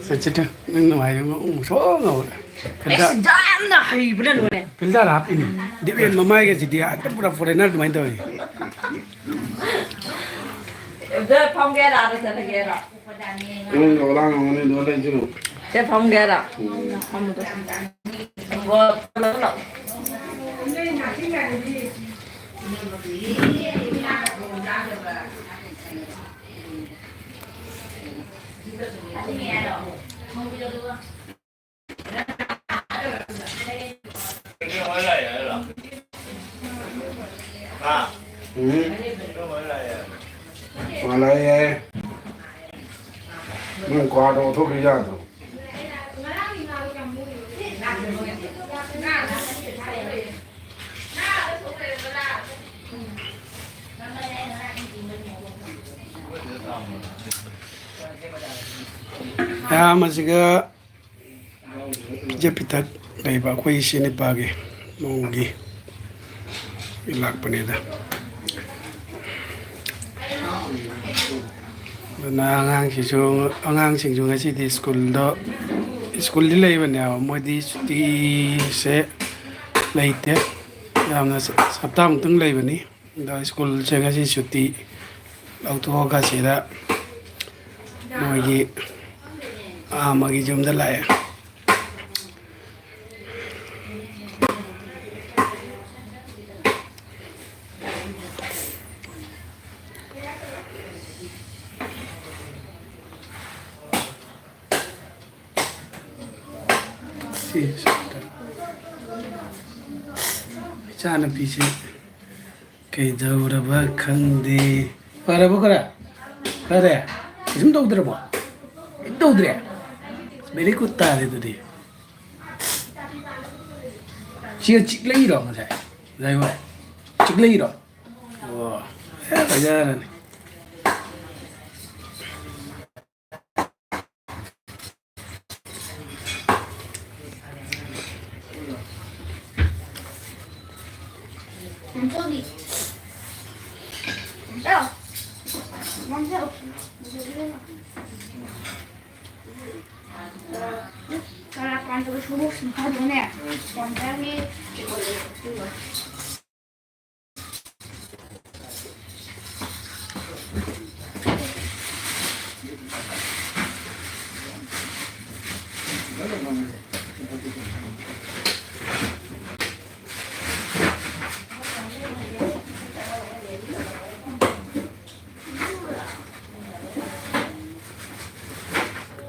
ꯁꯦ, ꯆꯤꯠꯇꯨ꯫ ꯅꯪ ꯅꯨꯡꯉꯥꯏꯕ ꯑꯃ ꯑꯃꯨꯛ ꯁꯣꯛ ꯉꯧꯔꯦ꯫ ꯐꯤꯜꯇꯔ ꯑꯁ, ꯌꯥꯝꯅ ꯍꯩꯕꯅ ꯂꯣꯏꯔꯦ꯫ ꯐꯤꯜꯇꯔ ꯍꯥꯞꯄꯤꯅꯤ꯫ ꯗꯤꯕꯦꯟ ꯃꯃꯥꯏꯒꯁꯤꯗꯤ ꯍꯦꯛꯇ ꯄꯨꯔꯥ ꯐꯣꯔꯦꯅꯔ ꯑꯗꯨꯃꯥꯏꯅ ꯇꯧꯋꯤ꯫ ꯑꯗ ꯐꯝꯒꯦꯔꯥ, ꯑꯗ ꯆꯠꯂꯒꯦꯔꯥ? ꯅꯪ ꯑꯣꯂꯥꯡ ꯑꯃꯅꯤ ꯑꯗꯨꯃꯥꯏꯅ ꯂꯩꯁꯤꯜꯂꯨ꯫ ꯁꯦ ꯐꯝꯒꯦꯔꯥ? ꯎꯝ꯫ ꯐꯝꯃꯨ ꯆꯣ꯫ ꯎꯝ꯫ ꯃꯥ ꯂꯥꯛꯑꯦ ꯌꯥꯏꯌꯦ꯫ ꯅꯪ ꯀ꯭ꯋꯥꯗꯣ ꯂꯧꯊꯣꯛꯈꯤ ꯌꯥꯗ꯭ꯔꯣ? ꯑꯌꯥꯝꯕꯁꯤꯒ ꯏꯆꯦ ꯄꯤꯇꯛ ꯂꯩꯕ ꯑꯩꯈꯣꯏ ꯏꯆꯦ ꯅꯤꯄꯥꯒꯤ ꯃꯧꯒꯤ ꯂꯥꯛꯄꯅꯦꯗ꯫ ꯑꯗꯨꯅ ꯑꯉꯥꯡꯁꯤꯁꯨ, ꯑꯉꯥꯡꯁꯤꯡꯁꯨ ꯉꯁꯤꯗꯤ ꯁ꯭ꯀꯨꯜꯗ, ꯁ꯭ꯀꯨꯜꯗꯤ ꯂꯩꯕꯅꯦꯕ, ꯃꯣꯏꯗꯤ ꯁꯨꯇꯤꯁꯦ ꯂꯩꯇꯦ, ꯌꯥꯝꯅ ꯍꯞꯇꯥꯃꯨꯛꯇꯪ ꯂꯩꯕꯅꯤ꯫ ꯑꯗꯣ ꯁ꯭ꯀꯨꯜꯁꯦ ꯉꯁꯤ ꯁꯨꯇꯤ ꯂꯧꯊꯣꯛꯑꯒ ꯁꯤꯗ ꯃꯣꯏꯒꯤ ꯑꯥ ꯑꯃꯒꯤ ꯌꯨꯝꯗ ꯂꯥꯛꯑꯦ꯫ ꯁꯤ ꯏꯆꯥꯅꯨꯄꯤꯁꯦ ꯀꯩꯗꯧꯔꯕ ꯈꯪꯗꯦ꯫ ꯐꯔꯕꯣ ꯈꯔ? ꯐꯔꯦ? ꯀꯩꯁꯨꯝ ꯇꯧꯗ꯭ꯔꯕꯣ? ꯀꯩꯝ ꯇꯧꯗ꯭ꯔꯦ? Very good ꯇꯥꯔꯦ ꯑꯗꯨꯗꯤ꯫ ꯁꯤ ꯆꯤꯛꯂꯛꯏꯔꯣ ꯉꯁꯥꯏ? ꯉꯁꯥꯏ ꯍꯣꯏ꯫ ꯆꯤꯛꯂꯛꯏꯔꯣ? ꯑꯣ꯫ ꯑꯦ, ꯐꯖꯔꯅꯤ꯫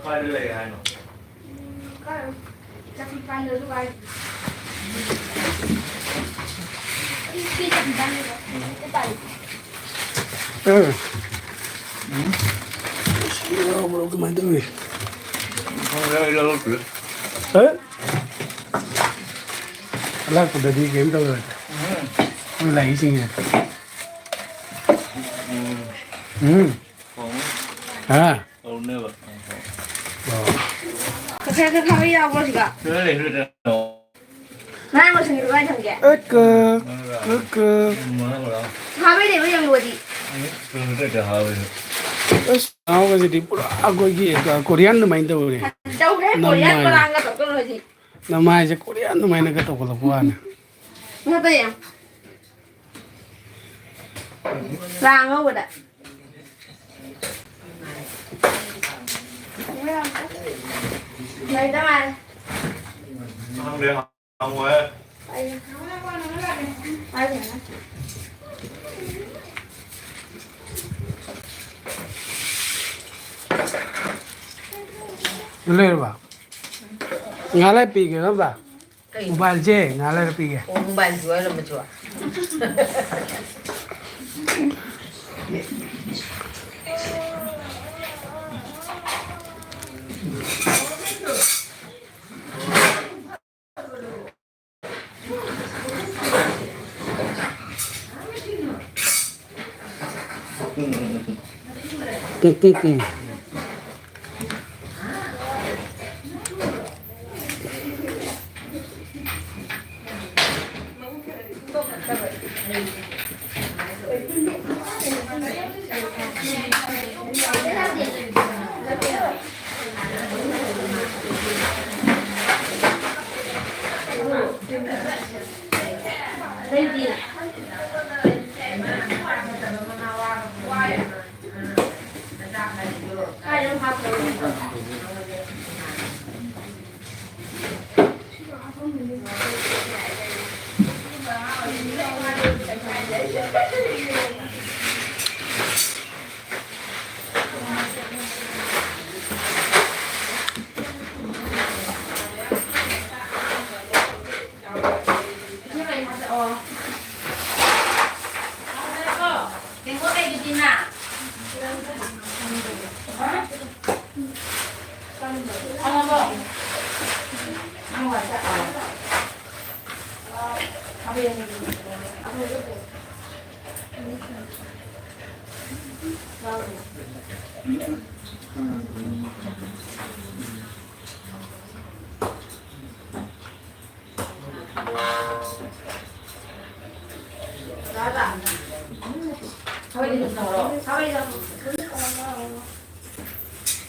ꯀꯥꯏꯗ ꯂꯩ ꯍꯥꯏꯅꯣ? ꯆꯥꯛꯈꯨꯝ ꯄꯥꯟꯗ ꯑꯗꯨ ꯀꯥꯏ? ꯑ꯫ ꯌꯥꯎꯕ꯭ꯔꯣ? ꯀꯃꯥꯏꯅ ꯇꯧꯔꯤ? ꯈꯪꯗꯦ, ꯑꯩ ꯂꯧꯔꯛꯇ꯭ꯔꯤ꯫ ꯑ? ꯑꯂꯥꯛꯄꯗꯗꯤ ꯀꯩꯝ ꯇꯧꯔꯣꯏ꯫ ꯎꯝ꯫ ꯃꯣꯏ ꯂꯥꯛꯏꯁꯤꯡꯁꯦ꯫ ꯎꯝ꯫ ꯎꯝ꯫ ꯍꯥ? ꯇꯧꯅꯦꯕ꯫ ꯑꯣ꯫ ꯉꯁꯥꯏ ꯈꯔ ꯊꯥꯕ ꯌꯥꯎꯕ꯭ꯔꯣ ꯁꯤꯗ? ꯁꯤꯗ ꯂꯩ, ꯁꯤꯗ ꯂꯩ꯫ ꯉꯔꯥꯡ ꯂꯣꯏꯁꯟꯈꯤꯕꯗꯣ ꯀꯃꯥꯏ ꯊꯝꯒꯦ? ꯑꯀ, ꯑꯀ꯫ ꯊꯥꯕꯩ ꯂꯩꯕ ꯌꯦꯡꯉꯨꯗꯤ꯫ ꯀꯩꯅꯣ ꯇꯧꯗꯦ, ꯍꯥꯎꯋꯦ꯫ ꯑꯁ, ꯈꯅꯥꯎꯒꯁꯤꯗꯤ ꯄꯨꯔꯥ ꯑꯩꯈꯣꯏꯒꯤ ꯀꯣꯔꯤꯌꯥꯟ ꯑꯗꯨꯃꯥꯏꯅ ꯇꯧꯔꯦ꯫ ꯇꯧꯔꯦ, ꯀꯣꯔꯤꯌꯥꯟ ꯅꯃꯥꯏ꯫ ꯃꯔꯥꯡꯒ ꯇꯧꯗꯧꯔꯣ ꯍꯧꯖꯤꯛ꯫ ꯅꯃꯥꯏꯁꯦ ꯀꯣꯔꯤꯌꯥꯟ ꯑꯗꯨꯃꯥꯏꯅꯒ ꯇꯧꯈꯠꯂꯛꯄ ꯋꯥꯅꯤ꯫ ꯃꯊꯛꯇ ꯌꯦꯡꯉꯨ꯫ ꯆꯥ ꯑꯉꯧꯕꯗ꯫ ꯂꯩꯇ ꯃꯥꯜꯂꯦ꯫ ꯈꯪꯗꯦ, ꯍꯪꯉꯣꯍꯦ꯫ ꯂꯩꯔꯕ? ꯉꯥ ꯂꯩ ꯄꯤꯒꯦ ꯅꯠꯇ꯭ꯔꯥ? ꯀꯩꯅꯣ? ꯃꯣꯕꯥꯏꯜꯁꯦ ꯉꯥ ꯂꯩꯔ ꯄꯤꯒꯦ꯫ ꯑꯣ, ꯃꯣꯕꯥꯏꯜꯁꯨ ꯌꯥꯎꯔꯝꯕꯁꯨ꯫ ꯀꯦ, ꯀꯦ, ꯀꯦ꯫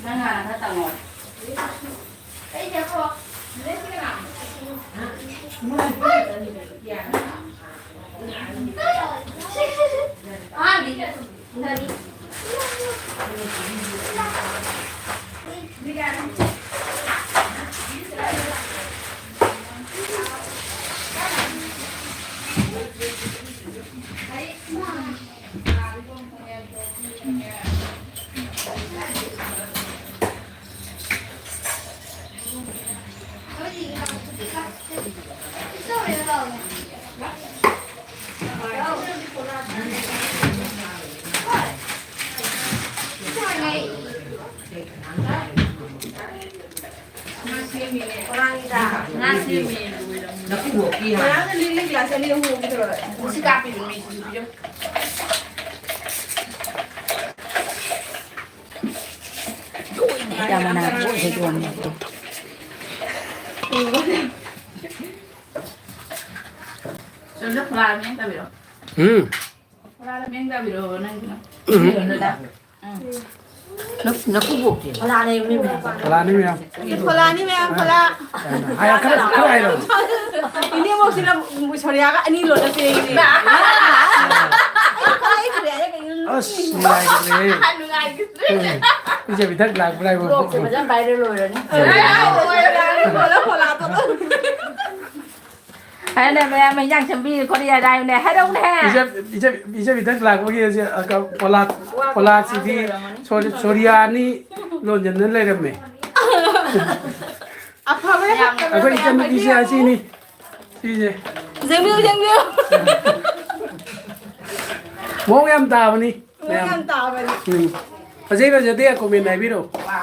ꯅꯪ ꯍꯥꯟꯅ ꯈꯔ ꯇꯝꯃꯣ꯫ ꯉꯥ ꯁꯦꯝꯃꯦ꯫ ꯉꯔꯥꯡ ꯂꯤꯛꯂꯤ ꯒ꯭ꯂꯥꯁ ꯑꯅꯤ ꯑꯍꯨꯝ ꯂꯧꯒꯦ ꯇꯧꯔꯒ ꯁꯤ ꯀꯥꯞꯄꯤꯕ ꯃꯤꯁꯤꯁꯨ ꯄꯤꯔꯝ-, ꯂꯣꯏꯅ ꯍꯦꯛꯇ ꯃꯅꯥ ꯂꯣꯏ ꯍꯦꯛ ꯌꯣꯝꯃꯦ꯫ ꯆꯨꯝꯅ ꯐꯣꯂꯥ ꯃꯦꯡ ꯇꯥꯕꯤꯔꯣ꯫ ꯎꯝ꯫ ꯐꯣꯂꯥꯗ ꯃꯦꯡ ꯇꯥꯕꯤꯔꯣ ꯅꯪꯒꯤꯅ꯫ ꯎꯝ꯫ ꯀꯩꯅꯣꯗ꯫ ꯎꯝ꯫ ꯅ-, ꯅꯀꯨꯕꯣꯛꯇꯤ? ꯐꯣꯂꯥꯅꯦ ꯃꯦꯝ꯫ ꯐꯣꯂꯥꯅꯤ ꯃꯦꯝ꯫ ꯐꯣꯂꯥꯅꯤ ꯃꯦꯝ, ꯐꯣꯂꯥ꯫ ꯍꯥꯏ, ꯈꯔ, ꯈꯔ ꯍꯥꯏꯔꯣ꯫ ꯏꯅꯦꯝꯕꯣꯛꯁꯤꯅ ꯁꯣꯔꯤꯌꯥꯒ ꯑꯅꯤ ꯂꯣꯜꯂꯁꯦ꯫ ꯑꯩ ꯐꯣꯂꯥ ꯍꯩꯇ꯭ꯔꯦ ꯍꯥꯏꯔꯒ ꯑꯩꯅ ꯑꯁ, ꯅꯨꯡꯉꯥꯏꯈꯤꯗ꯭ꯔꯦꯍꯦ꯫ ꯅꯨꯡꯉꯥꯏꯈꯤꯗ꯭ꯔꯦ꯫ ꯎꯝ꯫ ꯏꯆꯦ ꯃꯤꯊꯛ ꯂꯥꯛꯄ꯭ꯔꯥ ꯍꯥꯏꯕ? ꯕ꯭ꯂꯣꯛꯁꯦ ꯐꯖꯅ ꯄꯥꯏꯔ ꯂꯣꯏꯔꯅꯤ꯫ ꯐꯣꯂꯥ, ꯐꯣꯂꯥ, ꯐꯣꯂꯥ꯫ ꯍꯥꯏꯅꯦ, ꯃꯌꯥꯝ ꯏꯟꯖꯥꯡ ꯁꯦꯝꯕꯤ ꯈꯣꯠꯂꯤ ꯍꯥꯏꯗꯥꯏꯅꯦ? ꯍꯥꯏꯔꯛꯎꯅꯦꯍꯦ꯫ ꯏꯆꯦ, ꯏꯆꯦ, ꯏꯆꯦ ꯃꯤꯊꯛ ꯂꯥꯛꯄꯒꯤ ꯑꯁꯤ, ꯑ, ꯀ-, ꯄꯣꯂꯥ-, ꯄꯣꯂꯥꯁꯤꯗꯤ ꯁꯣꯔꯤ-, ꯁꯣꯔꯤꯌꯥꯅꯤ ꯂꯣꯟꯖꯟꯅ ꯂꯩꯔꯝꯃꯦ꯫ ꯑꯐꯕ ꯌꯥꯝ ꯑꯩꯈꯣꯏ ꯏꯆꯟꯅꯨꯄꯤꯁꯦ ꯑꯁꯤꯅꯤ꯫ ꯁꯤꯁꯦ꯫ ꯌꯦꯡꯕꯤꯌꯨ, ꯌꯦꯡꯕꯤꯌꯨ꯫ ꯃꯑꯣꯡ ꯌꯥꯝ ꯇꯥꯕꯅꯤ꯫ ꯃꯑꯣꯡ ꯌꯥꯝ ꯇꯥꯕꯅꯤ꯫ ꯎꯝ꯫ ꯐꯖꯩ ꯐꯖꯗꯦ comment ꯍꯥꯏꯕꯤꯔꯛꯑꯣ꯫ ꯋꯥ꯫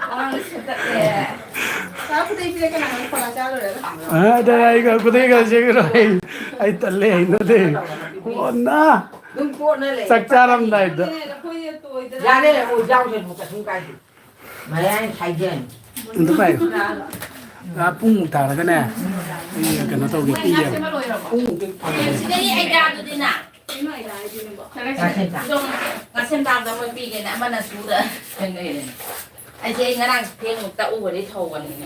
ꯑꯉꯥꯡ ꯁꯦꯝꯒꯠꯂꯦ꯫ ꯆꯥ ꯈꯨꯗꯩ ꯄꯤꯔꯛꯀꯦ ꯅꯪ ꯐꯣꯂꯥ ꯆꯥ ꯂꯣꯏꯔꯒ꯫ ꯑ, ꯑꯗ ꯑꯩꯒ ꯈꯨꯗꯩꯒ ꯁꯦꯠꯀꯅꯨ꯫ ꯑꯩ, ꯑꯩ ꯇꯜꯂꯦ, ꯍꯩꯅꯗꯦ꯫ ꯑꯣꯟꯅ꯫ ꯑꯗꯨꯝ ꯀꯣꯠꯅ ꯂꯩ꯫ ꯆꯥꯛ ꯆꯥꯔꯝꯗꯥꯏꯗ꯫ ꯌꯥꯔꯦ, ꯑꯣ, ꯌꯥꯎꯁꯦ, ꯀꯩꯁꯨꯝ ꯀꯥꯏꯗꯦ꯫ ꯃꯌꯥꯡ ꯁꯥꯏꯖꯟ꯫ ꯑꯝꯇ ꯄꯥꯏꯌꯨ꯫ ꯑ, ꯄꯨꯡꯃꯨꯛ ꯊꯥꯔꯒꯅꯦ, ꯑꯩ ꯀꯩꯅꯣ ꯇꯧꯒꯦ, ꯄꯤꯒꯦ꯫ ꯄꯨꯡꯃꯨꯛꯇꯤ ꯐꯪꯒꯅꯤ꯫ ꯁꯤꯗꯩ ꯑꯩ ꯆꯥꯗꯨꯗꯤꯅ꯫ ꯉꯥꯁꯦꯟ ꯆꯥ꯫ ꯉꯥꯁꯦꯟ ꯆꯥꯕꯗ ꯃꯣꯏ ꯄꯤꯒꯦꯅ ꯑꯃꯅ ꯁꯨꯗ ꯂꯩꯔꯦ꯫ ꯑꯩꯁꯦ ꯑꯩ ꯉꯔꯥꯡ ꯊꯦꯡꯅ ꯇꯛꯎꯕꯗꯩ ꯊꯧꯕꯅꯤꯅꯦ꯫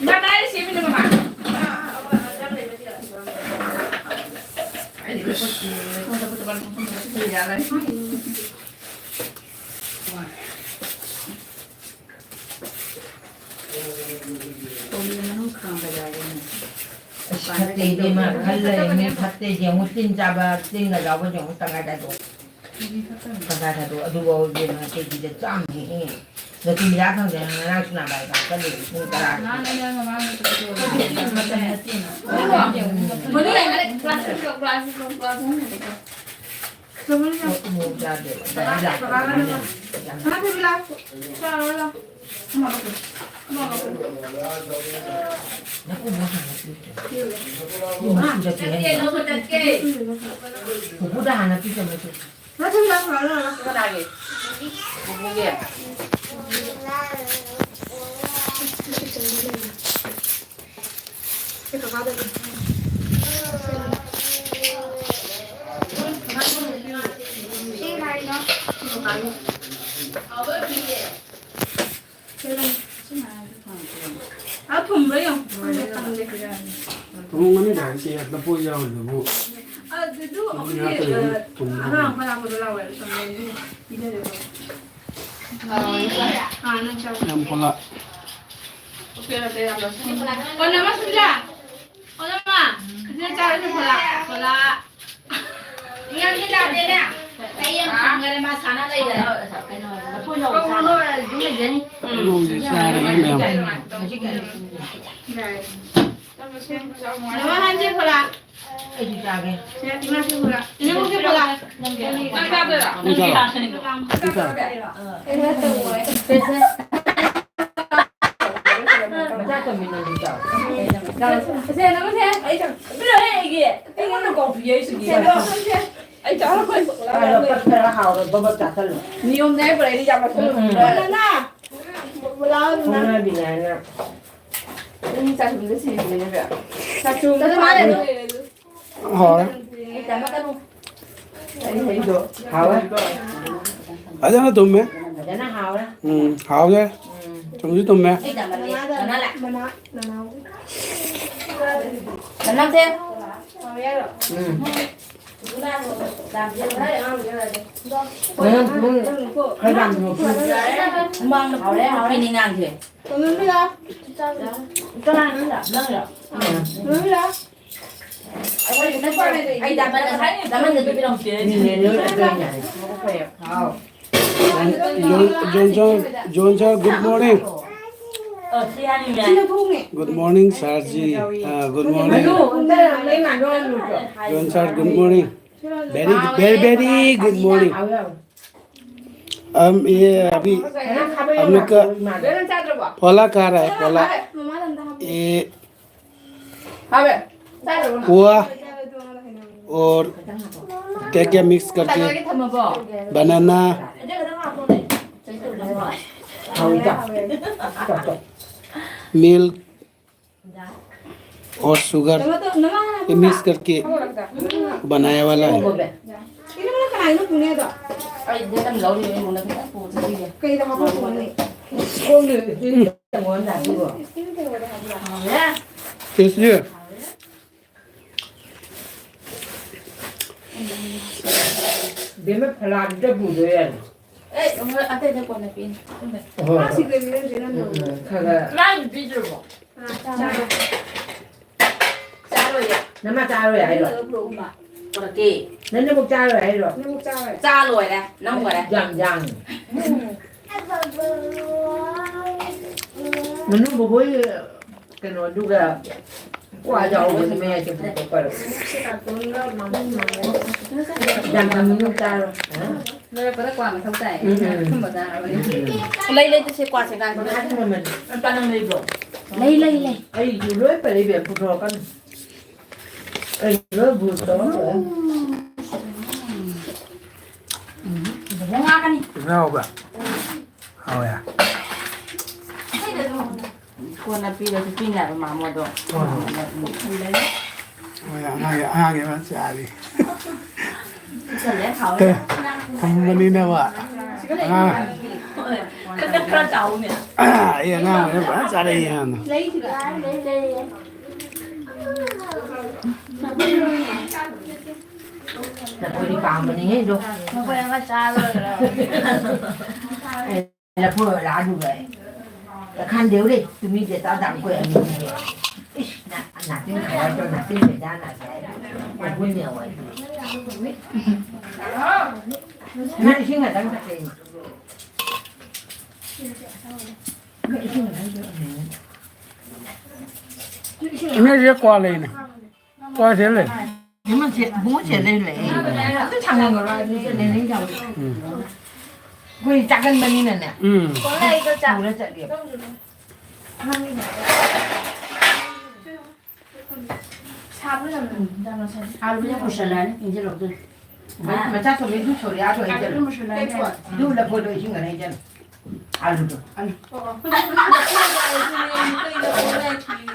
ꯏꯃꯥ ꯀꯗꯥꯏꯗ ꯁꯦꯝꯃꯤꯅꯣ ꯃꯃꯥ? ꯑꯁ, ꯐꯠꯇꯦ ꯏꯕꯦꯝꯃ, ꯈꯜ ꯂꯩꯔꯝꯃꯤ, ꯐꯠꯇꯦ, ꯌꯦꯡꯉꯨ, ꯇꯤꯟ ꯆꯥꯕ, ꯇꯤꯟꯒ ꯌꯥꯎꯕ ꯌꯦꯡꯉꯨ, ꯇꯪꯈꯥꯏ ꯊꯥꯗꯣꯛ꯫ ꯇꯪꯈꯥꯏ ꯊꯥꯗꯣꯛ, ꯑꯗꯨꯐꯥꯎ ꯏꯕꯦꯝꯃ, ꯀꯦꯖꯤꯗ ꯆꯥꯝꯃ ꯍꯦꯛ ꯍꯦꯛ꯫ ꯅꯨꯄꯤ ꯃꯆꯥ ꯈꯪꯗꯦ, ꯉꯔꯥꯡ ꯁꯅꯥ ꯕꯥꯏ ꯀꯥꯞ ꯆꯠꯂꯤꯅꯤ ꯄꯨꯡ ꯇꯔꯥ꯫ ꯃꯣꯏꯗꯤ ꯌꯥꯝ class twelve, class twelve, class ꯑꯍꯨꯝ ꯈꯛꯇ꯫ ꯃꯣꯔꯣꯛ ꯆꯥꯗꯦꯕ꯫ ꯁꯅꯥꯊꯣꯏꯕꯤ ꯂꯥꯛꯑꯣ꯫ ꯆꯥꯔꯨꯔꯣ ꯂꯥꯛꯑꯣ꯫ ꯄꯨꯄꯨꯗ ꯍꯥꯟꯅ ꯄꯤꯖꯔꯁꯤ꯫ ꯀꯅꯥꯒꯤ? ꯄꯨꯄꯨꯒꯤ? ꯑ, ꯊꯨꯝꯕ꯭ꯔꯥ ꯌꯦꯡꯉꯨ꯫ ꯊꯨꯝꯕ꯭ꯔꯥ ꯌꯦꯡꯉꯨ꯫ ꯊꯨꯝꯃꯝꯒꯅꯤꯗ, ꯏꯆꯦ, ꯂꯐꯣꯏ ꯌꯥꯎꯔꯤꯗꯨꯕꯨ꯫ ꯑꯗꯨꯗꯨ ꯑꯩꯈꯣꯏꯒꯤ, ꯉꯥ ꯀꯩꯅꯣ ꯑ, ꯊꯨꯝꯕ꯭ꯔꯥ? ꯑꯉꯥꯡ ꯑꯩꯈꯣꯏ ꯂꯥꯛꯄꯗꯣ ꯂꯥꯎꯋꯦ, ꯊꯨꯝꯃꯦ꯫ ꯄꯤꯖꯔꯦ ꯑꯩꯈꯣꯏ꯫ ꯑꯥ, ꯅꯪ ꯆꯥꯎ꯫ ꯌꯥꯝ ꯄꯣꯂꯥ꯫ ꯑꯣꯀꯦ, ꯑꯣꯀꯦ, ꯌꯥꯝ ꯂꯧꯁꯤꯟ꯫ ꯑꯣ, ꯅꯃ ꯁꯨꯖꯥ꯫ ꯑꯣ, ꯅꯃ꯫ ꯁꯤꯗ ꯆꯥꯔꯁꯤ, ꯄꯣꯂꯥ꯫ ꯄꯣꯂꯥ꯫ ꯌꯥꯝꯗꯤ ꯂꯥꯛꯇꯦꯅꯦ꯫ ꯑꯩ ꯌꯥꯝ ꯈꯪꯈꯔꯦ, ꯃꯥ ꯁꯥꯟꯅ ꯂꯩꯈꯔꯦ꯫ ꯀꯩꯅꯣ, ꯂꯐꯣꯏ ꯂꯧ ꯆꯥꯔꯣ꯫ ꯎꯝ꯫ ꯂꯐꯣꯏꯁꯦ ꯆꯥꯔꯒꯦ, ꯃꯌꯥꯝ꯫ ꯌꯥꯏ꯫ ꯅꯃ ꯍꯟꯁꯦ ꯐꯣꯂꯥ꯫ ꯑꯩꯁꯨ ꯆꯥꯒꯦ꯫ ꯁꯦ, ꯏꯃꯥꯁꯨ ꯐꯣꯂꯥ꯫ ꯏꯅꯦꯝꯕꯣꯛꯁꯨ ꯐꯣꯂꯥ꯫ ꯅꯪ ꯆꯥꯔꯣ? ꯅꯪ ꯆꯥꯔꯣ? ꯅꯪ ꯆꯥꯔꯣ? ꯁꯦ, ꯁꯦ꯫ ꯁꯦ, ꯅꯃꯁꯦ꯫ ꯑꯩ ꯆꯪ-, ꯄꯤꯔꯛꯑꯣꯍꯦ ꯑꯩꯒꯤ꯫ ꯑꯩꯉꯣꯟꯗ ꯀꯣꯐꯤ ꯌꯩꯁꯤꯗꯤ꯫ ꯁꯦ, ꯅꯃꯁꯦ꯫ ꯑꯩ ꯆꯪꯉꯛꯑꯣꯏ꯫ ꯈꯔ ꯍꯥꯎꯔ ꯕꯕ ꯆꯥꯁꯜꯂꯨ꯫ ꯅꯤꯌꯣꯝꯅꯦ ꯍꯥꯏꯕ ꯑꯩꯗꯤ ꯌꯥꯝ ꯆꯥꯁꯜꯂꯨ꯫ ꯎꯝ, ꯎꯝ꯫ ꯕꯅꯥꯅꯥ꯫ ꯕꯅꯥꯅꯥ꯫ ꯈꯪꯅꯕꯤꯅꯦ ꯍꯥꯏꯅ꯫ ꯎꯝ, ꯆꯥꯁꯨꯕꯤꯗ ꯁꯤꯟꯅꯕꯤꯅꯦꯕ꯫ ꯆꯥꯁꯨꯕꯤꯗ ꯆꯥꯁꯨꯕꯤꯗ ꯃꯥꯜꯂꯦ꯫ ꯍꯥꯎꯔꯦ꯫ ꯑꯩ ꯆꯥꯃꯛꯀꯅꯨ꯫ ꯍꯥꯎꯋꯦ꯫ ꯐꯖꯅ ꯊꯨꯝꯃꯦ꯫ ꯐꯖꯅ ꯍꯥꯎꯔꯦ꯫ ꯎꯝ, ꯍꯥꯎꯋꯦ꯫ ꯎꯝ꯫ ꯊꯨꯝꯁꯨ ꯊꯨꯝꯃꯦ꯫ ꯑꯩ ꯆꯥꯃꯛꯀꯦ꯫ ꯃꯅꯥ ꯂꯥꯛ-, ꯃꯅꯥ, ꯃꯅꯥ꯫ ꯃꯅꯥꯁꯦ꯫ ꯎꯝ꯫ ꯃꯅꯥ, ꯃꯅꯥ, ꯈꯔ ꯌꯥꯝ ꯅꯣꯛꯁꯤ꯫ ꯍꯨꯃꯥꯡꯅ ꯐꯨꯔꯤ ꯐꯨꯔꯤꯅꯤ ꯉꯥꯡꯁꯦ꯫ ꯀꯅꯥꯅꯣ? ꯅꯪꯔꯣ? ꯎꯝ꯫ ꯑꯩ ꯗꯥ ꯃꯟꯗ, ꯗꯥ ꯃꯟꯗꯁꯨ ꯄꯤꯔꯝꯃꯨ꯫ ꯖꯣꯟ, ꯖꯣꯟ ꯁꯥꯔ, ꯖꯣꯟ ꯁꯥꯔ, good morning. Good morning, sir जी। हाँ, good morning। John sir, good morning। Very, very, very good morning। हम ये अभी हम लोग का पोला खा रहा है, पोला। ये पोहा और क्या क्या मिक्स करके, बनाना, मिल्क और शुगर, ये मिक्स करके बनाया वाला है। इसलिए ꯕꯦꯝꯃ ꯐꯂꯥꯗꯨꯗ ꯄꯨꯗꯣꯏ ꯌꯥꯅꯤ꯫ ꯑꯦ, ꯑꯇꯩꯗ ꯀꯣꯟꯅ ꯄꯤꯅꯤ꯫ ꯍꯣꯏ, ꯍꯣꯏ꯫ ꯎꯝ, ꯎꯝ, ꯈꯔ ꯈꯔ꯫ ꯀꯗꯥꯏꯗ ꯄꯤꯗ꯭ꯔꯕꯣ? ꯆꯥꯔꯣꯏ꯫ ꯅꯃꯥ ꯆꯥꯔꯣꯏ ꯍꯥꯏꯔꯣ? ꯄꯨꯔꯛꯀꯦ꯫ ꯅꯪ ꯅꯕꯨꯛ ꯆꯥꯔꯣꯏ ꯍꯥꯏꯔꯣ? ꯆꯥ ꯂꯣꯏꯔꯦ, ꯅꯪ ꯂꯣꯏꯔꯦ꯫ ꯌꯥꯝ ꯌꯥꯡꯉꯤ꯫ ꯎꯝ꯫ ꯃꯅꯨꯡ ꯕꯣꯕꯣꯏ ꯀꯩꯅꯣꯗꯨꯒ ꯀ꯭ꯋꯥ ꯌꯥꯎꯕꯗꯨ ꯃꯌꯥꯏ ꯆꯠꯄꯗꯣ ꯄꯔꯣ꯫ ꯌꯥꯝ ꯊꯝꯃꯤꯅꯨ ꯆꯥꯔꯣ꯫ ꯂꯣꯏꯔꯛꯄꯗ ꯀ꯭ꯋꯥ ꯃꯊꯧ ꯇꯥꯏ꯫ ꯎꯝ, ꯎꯝ꯫ ꯑꯊꯨꯝꯕ ꯆꯥꯔꯕꯅꯤ꯫ ꯎꯝ, ꯎꯝ꯫ ꯂꯩ, ꯂꯩꯇꯦ, ꯁꯦ ꯀ꯭ꯋꯥꯁꯦ ꯀꯥꯏ꯫ ꯃꯈꯥ ꯊꯝꯃꯝꯃꯅꯤ꯫ ꯅꯪ ꯂꯩꯕ꯭ꯔꯣ? ꯂꯩ, ꯂꯩ, ꯂꯩ꯫ ꯑꯩꯁꯨ ꯂꯣꯏ ꯄꯔꯦ ꯏꯕꯦꯝ, ꯄꯨꯊꯣꯔꯛꯀꯅꯤ꯫ ꯑꯩ ꯂꯣꯏ ꯕꯨꯠ ꯇꯧꯔ ꯂꯣꯏꯔꯦ꯫ ꯎꯝ, ꯕꯣꯕꯣꯛ ꯉꯥꯛꯀꯅꯤ꯫ ꯍꯥꯎꯕ꯭ꯔꯥ? ꯍꯥꯎꯋꯦ꯫ ꯀꯣꯟꯅ ꯄꯤꯔꯁꯨ ꯄꯤꯅꯤ ꯍꯥꯏꯕ ꯃꯥꯃꯣꯗꯣ꯫ ꯍꯣꯏ, ꯍꯣꯏ꯫ ꯍꯣꯏ, ꯑꯉꯥꯡꯒꯤ, ꯑꯉꯥꯡꯒꯤ ꯑꯃ ꯆꯥꯔꯤ꯫ ꯊꯝꯕꯅꯤꯅꯕ꯫ ꯑꯉꯥꯡ꯫ ꯈꯔ ꯈꯔ ꯆꯥꯎꯅꯦ꯫ ꯑꯩ ꯑꯉꯥꯡ ꯑꯣꯏꯅ ꯐꯖꯅ ꯆꯥꯔꯛꯏ ꯍꯥꯟꯅ꯫ ꯂꯐꯣꯏꯗꯤ ꯄꯥꯝꯕꯅꯤꯍꯦ ꯑꯗꯣ꯫ ꯂꯐꯣꯏ ꯑꯃ ꯆꯥ ꯂꯣꯏꯈ꯭ꯔꯕ꯫ ꯂꯐꯨ ꯂꯥꯗꯨꯒ ꯈꯟꯗꯦꯎꯔꯦ, ꯇꯨꯃꯤꯟ ꯆꯦ ꯇꯥ ꯇꯥꯡ ꯀꯣꯏ ꯑꯅꯤ꯫ ꯏꯁ, ꯅꯥ-, ꯅꯥꯇꯤꯟ ꯈꯔ ꯅꯥꯇꯤꯟ ꯃꯦꯗꯥ ꯅꯥ ꯆꯥꯏ꯫ ꯅꯥꯇꯤꯟ ꯃꯦ ꯋꯥꯏ꯫ ꯅꯪ ꯏꯁꯤꯡ ꯉꯥꯛꯇꯪ ꯊꯛꯀꯦ꯫ ꯅꯪ ꯏꯁꯤꯡ ꯉꯥꯛꯇꯪ ꯊꯛꯀꯦ꯫ ꯏꯅꯦꯁꯦ ꯀ꯭ꯋꯥ ꯂꯩꯅꯦ꯫ ꯀ꯭ꯋꯥ ꯁꯦ ꯂꯩ꯫ ꯏꯃꯥ ꯁꯦ, ꯏꯕꯨꯡꯉꯣ ꯁꯦ ꯂꯩ ꯂꯩ꯫ ꯑꯗꯨ ꯊꯥꯡꯅ ꯉꯧꯔꯣ, ꯑꯗꯨ ꯁꯦ ꯂꯩ ꯂꯩ ꯇꯧꯋꯦ꯫ ꯎꯝ꯫ ꯑꯩꯈꯣꯏ ꯆꯥꯒꯟꯕꯅꯤꯅꯅꯦ꯫ ꯎꯝ꯫ ꯄꯨꯔ ꯆꯠꯂꯦꯕ꯫ ꯑꯥꯂꯨꯁꯦ ꯄꯨꯁꯜꯂꯛꯑꯅꯤ, ꯏꯟꯖꯜꯂꯛꯇꯣꯏꯅꯤ꯫ ꯃꯆꯥ ꯊꯣꯡꯕꯩ ꯗꯨ ꯁꯣꯔꯤꯌꯥꯗꯣ ꯍꯩꯖꯜꯂꯨ꯫ ꯗꯨ ꯂꯐꯣꯏꯗꯣ ꯏꯁꯤꯡ ꯈꯔ ꯍꯩꯖꯜꯂꯨ꯫ ꯑꯥꯂꯨꯗꯣ꯫ ꯑꯥꯂꯨ꯫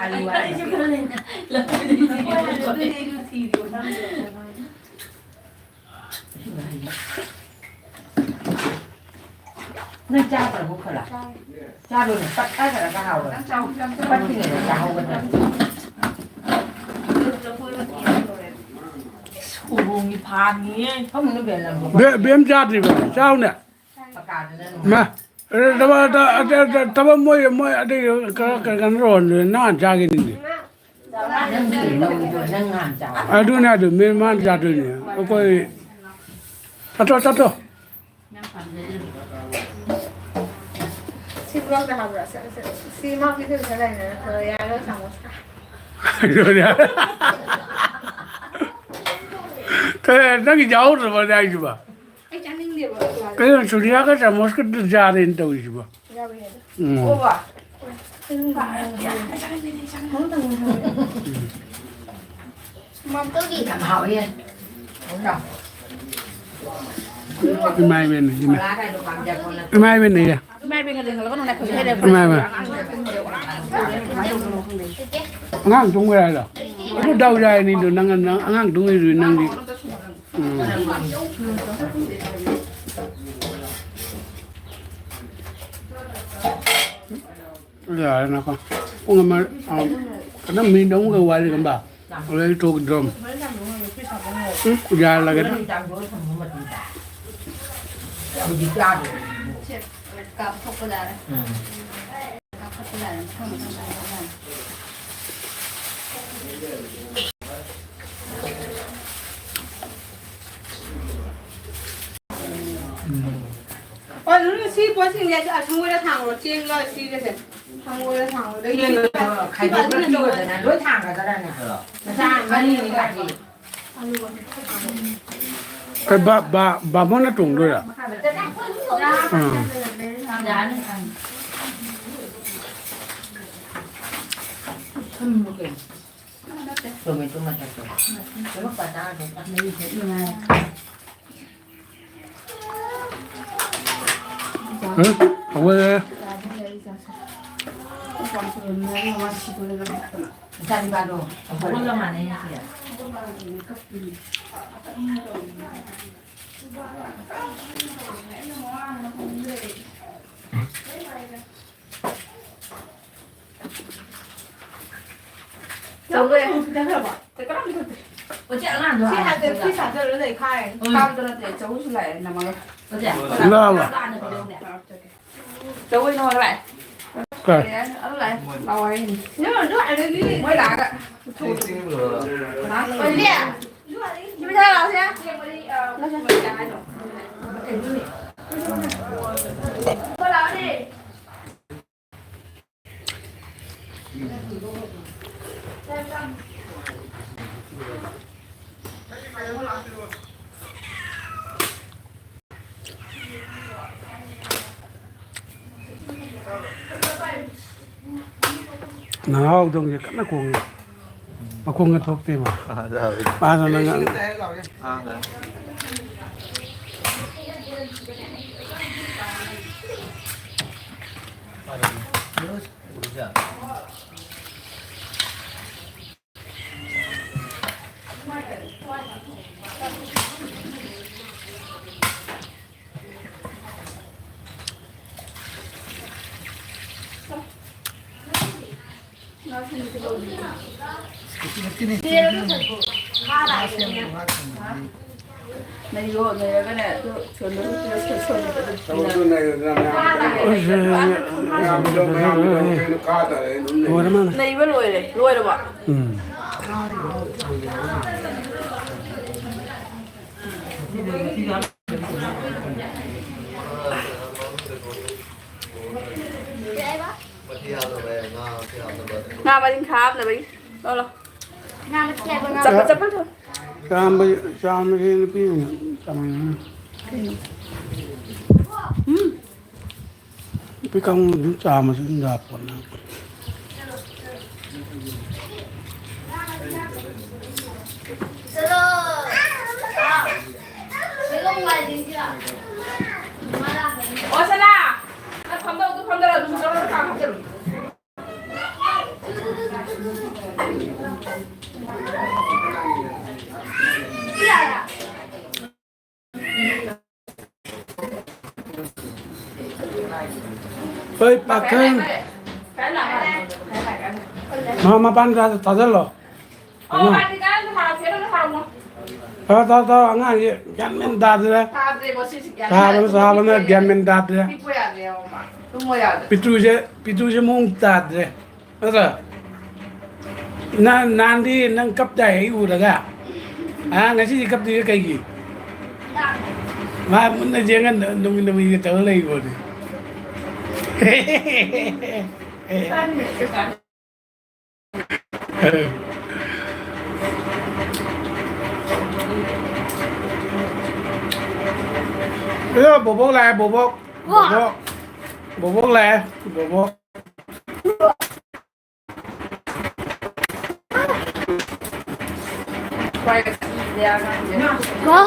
ꯑꯥꯂꯨ ꯍꯥꯏꯔꯒ꯫ ꯅꯪ ꯆꯥꯗ꯭ꯔꯕꯣ ꯈꯔ? ꯆꯥꯔꯨꯅꯦ, ꯄꯠ ꯍꯥꯏꯔꯒ ꯍꯥꯎꯕꯅꯦ꯫ ꯄꯠꯇ꯭ꯔꯤꯉꯩꯗ ꯆꯥꯍꯧꯒꯗꯕꯅꯦ꯫ ꯁꯣꯔꯣꯡꯒꯤ ꯐꯥꯅꯤꯌꯦ꯫ ꯐꯝꯃꯨꯅꯨ ꯕꯦꯝ ꯂꯪꯒꯣ꯫ ꯕꯦ-, ꯕꯦꯝ ꯆꯥꯗ꯭ꯔꯤꯕ? ꯆꯥꯎꯅꯦ꯫ ꯄꯀꯥꯗꯨꯅ ꯅꯨꯡꯉꯥꯏ꯫ ꯃꯥ, ꯑꯦ, ꯊꯕꯛ, ꯊꯕꯛ, ꯊꯕꯛ ꯃꯣꯏ, ꯃꯣꯏ ꯑꯗꯩ ꯀꯩꯅꯣ, ꯀꯩꯅꯣ ꯔꯣꯍꯟꯗꯨ ꯅꯍꯥꯟ ꯆꯥꯈꯤꯅꯤꯅꯦ꯫ ꯅꯪꯒꯤ ꯂꯧꯗꯣ ꯅꯪ ꯉꯍꯥꯟ ꯆꯥꯕ꯫ ꯑꯗꯨꯅꯦ ꯑꯗꯨ, ꯃꯤ ꯃꯥꯅ ꯆꯥꯗꯣꯏꯅꯦ꯫ ꯑꯩꯈꯣꯏ, ꯆꯠꯊꯣꯛ, ꯆꯠꯊꯣꯛ꯫ ꯁꯤ ꯕ꯭ꯂꯣꯛꯇ ꯍꯥꯞꯄ꯭ꯔꯥ? ꯁꯤ, ꯁꯤ, ꯁꯤ ꯃꯥ ꯄꯤꯖꯕ ꯆꯠꯂꯦꯅꯦ, ꯌꯥꯔꯣꯏ ꯁꯥꯃꯣꯁꯥ꯫ ꯑꯗꯨꯅꯦ꯫ ꯀꯩ, ꯅꯪꯒꯤ ꯌꯥꯎꯗ꯭ꯔꯕꯅꯦ ꯍꯥꯏꯁꯤꯕꯣ? ꯑꯩ ꯆꯥꯅꯤꯡꯗꯦꯕ꯫ ꯀꯩꯅꯣ, ꯁꯨꯔꯤꯌꯥꯒ ꯆꯥꯃꯁꯀ ꯌꯥꯔꯦꯅ ꯇꯧꯔꯤꯁꯤꯕꯣ? ꯌꯥꯎꯋꯦ ꯍꯥꯏꯗꯣ꯫ ꯎꯝ꯫ ꯑꯣ, ꯕꯥ꯫ ꯎꯝ꯫ ꯏꯃꯥ ꯏꯕꯦꯟꯅ, ꯏꯃꯥ꯫ ꯏꯃꯥ ꯏꯕꯦꯟꯅ ꯏꯌꯦ꯫ ꯏꯃꯥ ꯏꯕꯦꯟ꯫ ꯑꯉꯥꯡ ꯇꯨꯝꯈ꯭ꯔꯦ ꯍꯥꯏꯔꯣ? ꯑꯗꯨ ꯗꯥꯎ ꯌꯥꯏꯅꯤꯗꯣ, ꯅꯪ, ꯅꯪ ꯑꯉꯥꯡ ꯇꯨꯝꯈ꯭ꯔꯤꯗꯨꯗꯤ ꯅꯪꯗꯤ꯫ ꯎꯝ꯫ ꯌꯥꯔꯦ, ꯉꯥꯏꯈꯣ꯫ ꯄꯨꯡ ꯑꯃ, ꯑ, ꯈꯤꯇꯪ ꯃꯤꯅꯤꯠ ꯑꯍꯨꯝꯒ ꯋꯥꯠꯂꯤꯒꯨꯝꯕ꯫ ꯑꯗꯩ ꯊꯣꯛꯗ꯭ꯔꯣꯝ꯫ ꯎꯝ, ꯌꯥꯜꯂꯒꯦ꯫ ꯎꯝ꯫ ꯑꯣ, ꯑꯗꯨꯝ ꯁꯤ ꯄꯣꯠꯁꯤꯡꯁꯦ ꯑꯁꯪꯕꯗ ꯊꯥꯡꯉꯨꯔꯣ, ꯆꯦꯡꯂꯣ, ꯁꯤꯒꯁꯦ꯫ ꯊꯥꯡꯉꯨꯔꯣ, ꯊꯥꯡꯉꯨꯔꯣ꯫ ꯆꯦꯡꯗꯣ ꯈꯥꯏꯗꯣꯛꯑꯒ ꯄꯤꯔꯣꯗꯅ, ꯂꯣꯏ ꯊꯥꯡꯒꯗ꯭ꯔꯥꯅꯦ? ꯃꯆꯥ ꯑꯅꯤꯅꯤ ꯀꯥꯏꯗꯤ꯫ ꯑꯦ, ꯕꯥ-, ꯕꯥ-, ꯕꯥꯃꯣꯟꯅ ꯇꯣꯡꯗꯣꯏꯔꯥ? ꯎꯝ꯫ ꯇꯣꯃꯦꯇꯣ ꯃꯆꯠꯇꯣ꯫ ꯍꯥ? ꯍꯧꯒꯠꯂꯦ꯫ ꯏꯆꯥꯅꯨꯄꯥꯗꯣ ꯍꯧꯒꯠꯂ ꯃꯥꯅꯦ ꯉꯁꯤ꯫ ꯆꯥꯎꯔꯦ꯫ ꯁꯤ ꯍꯥꯏꯐꯦꯠ ꯐꯤ ꯁꯥꯖꯜꯂ ꯂꯩ ꯈꯥꯏ꯫ ꯎꯝ꯫ ꯀꯥꯕꯗꯣ ꯅꯠꯇꯦ, ꯆꯧꯁꯨ ꯂꯥꯛꯑꯦ ꯅꯃꯒ꯫ ꯂꯥꯛꯑꯕ? ꯆꯧ ꯑꯣꯏꯅ ꯍꯧꯔꯦ꯫ ꯀꯥꯏ? ꯑꯗꯨ ꯂꯥꯛꯑꯦ꯫ ꯂꯥꯛꯑꯣ ꯍꯥꯏꯅꯤ꯫ ꯃꯣꯏ ꯂꯥꯛꯑꯒ꯫ ꯑꯣꯏꯕꯤ꯫ ꯁꯤ ꯄꯩꯁꯥ ꯂꯥꯛꯑꯣꯁꯦ꯫ ꯂꯥꯛꯑꯣꯅꯦ꯫ ꯅꯍꯥ ꯍꯧꯗꯣꯡꯁꯦ ꯀꯟꯅ ꯈꯣꯡꯉꯤ꯫ ꯃꯈꯣꯡꯒ ꯊꯣꯛꯇꯦꯕ꯫ ꯑꯥ, ꯌꯥꯎꯔꯤ꯫ ꯃꯥꯅ ꯅꯪ ꯑꯥ, ꯌꯥꯎꯔꯤ꯫ ꯅꯩꯌꯣ, ꯅꯩꯔꯒꯅꯦ, ꯑꯗꯨ ꯁꯣꯟꯕ ꯁꯣꯟꯕꯗ ꯑꯗꯨꯝ ꯄꯤꯅꯔꯣ꯫ ꯂꯣꯏꯔꯦ ꯃꯥꯅ꯫ ꯅꯩꯕ ꯂꯣꯏꯔꯦ꯫ ꯂꯣꯏꯔꯕꯣ? ꯎꯝ꯫ ꯉꯥ ꯃꯔꯤꯡꯈꯥ ꯍꯥꯞꯅꯕꯒꯤ꯫ ꯂꯧ, ꯂꯧ꯫ ꯉꯥ ꯃꯊꯤ ꯍꯥꯏꯕ ꯉꯥ꯫ ꯆꯞꯄ, ꯆꯞꯄ ꯊꯝ꯫ ꯆꯥꯝꯕ, ꯆꯥꯝꯕꯁꯦ ꯅꯨꯄꯤ ꯑꯣꯏꯅ ꯆꯥꯝꯃꯤꯅꯦ꯫ ꯎꯝ꯫ ꯅꯨꯄꯤ ꯀꯥꯡꯕꯨ ꯑꯗꯨꯝ ꯆꯥꯝꯃꯁꯨ ꯑꯗꯨꯝ ꯌꯥꯄꯣꯠꯅꯦ꯫ ꯆꯠꯂꯣ꯫ ꯑꯣ, ꯁꯅꯥ! ꯅꯪ ꯐꯝꯗꯧꯗꯣ ꯐꯝꯗꯔꯣ, ꯑꯗꯨꯝ ꯆꯠꯂꯣ, ꯀꯥꯡ ꯍꯥꯞꯆꯜꯂꯨ꯫ ꯍꯣꯏ, ꯄꯥꯈꯪ꯫ ꯃꯥ ꯃꯄꯥꯟ ꯊꯥ-, ꯊꯥꯖꯤꯜꯂꯣ꯫ ꯑꯉꯥꯡ꯫ ꯊꯥ, ꯊꯥ, ꯊꯥ, ꯑꯉꯥꯡꯁꯦ ꯒ꯭ꯌꯥꯟ ꯃꯦꯟ ꯇꯥꯗ꯭ꯔꯦ꯫ ꯁꯥꯕꯅ, ꯁꯥꯕꯅ ꯒ꯭ꯌꯥꯟ ꯃꯦꯟ ꯇꯥꯗ꯭ꯔꯦ꯫ ꯄꯤꯇ꯭ꯔꯨꯁꯦ, ꯄꯤꯇ꯭ꯔꯨꯁꯦ ꯃꯑꯣꯡ ꯇꯥꯗ꯭ꯔꯦ꯫ ꯅꯠꯇ꯭ꯔꯣ? ꯅ-, ꯅꯍꯥꯟꯗꯤ ꯅꯪ ꯀꯞꯇꯥꯏ ꯑꯩ ꯎꯔꯒ꯫ ꯑ, ꯉꯁꯤꯗꯤ ꯀꯞꯇ꯭ꯔꯤꯁꯦ ꯀꯩꯒꯤ? ꯃꯥ ꯃꯨꯟꯅ ꯌꯦꯡꯉ ꯅ-, ꯅꯨꯃꯤꯠ ꯅꯨꯃꯤꯠꯒꯤ ꯇꯧꯔ ꯂꯩꯕꯅꯦ꯫ ꯑꯦ, ꯕꯣꯕꯣꯛ ꯂꯥꯛꯑꯦ, ꯕꯣꯕꯣꯛ꯫ ꯕꯣꯕꯣꯛ꯫ ꯕꯣꯕꯣꯛ ꯂꯥꯛꯑꯦ, ꯕꯣꯕꯣꯛ꯫ ꯀꯣ꯫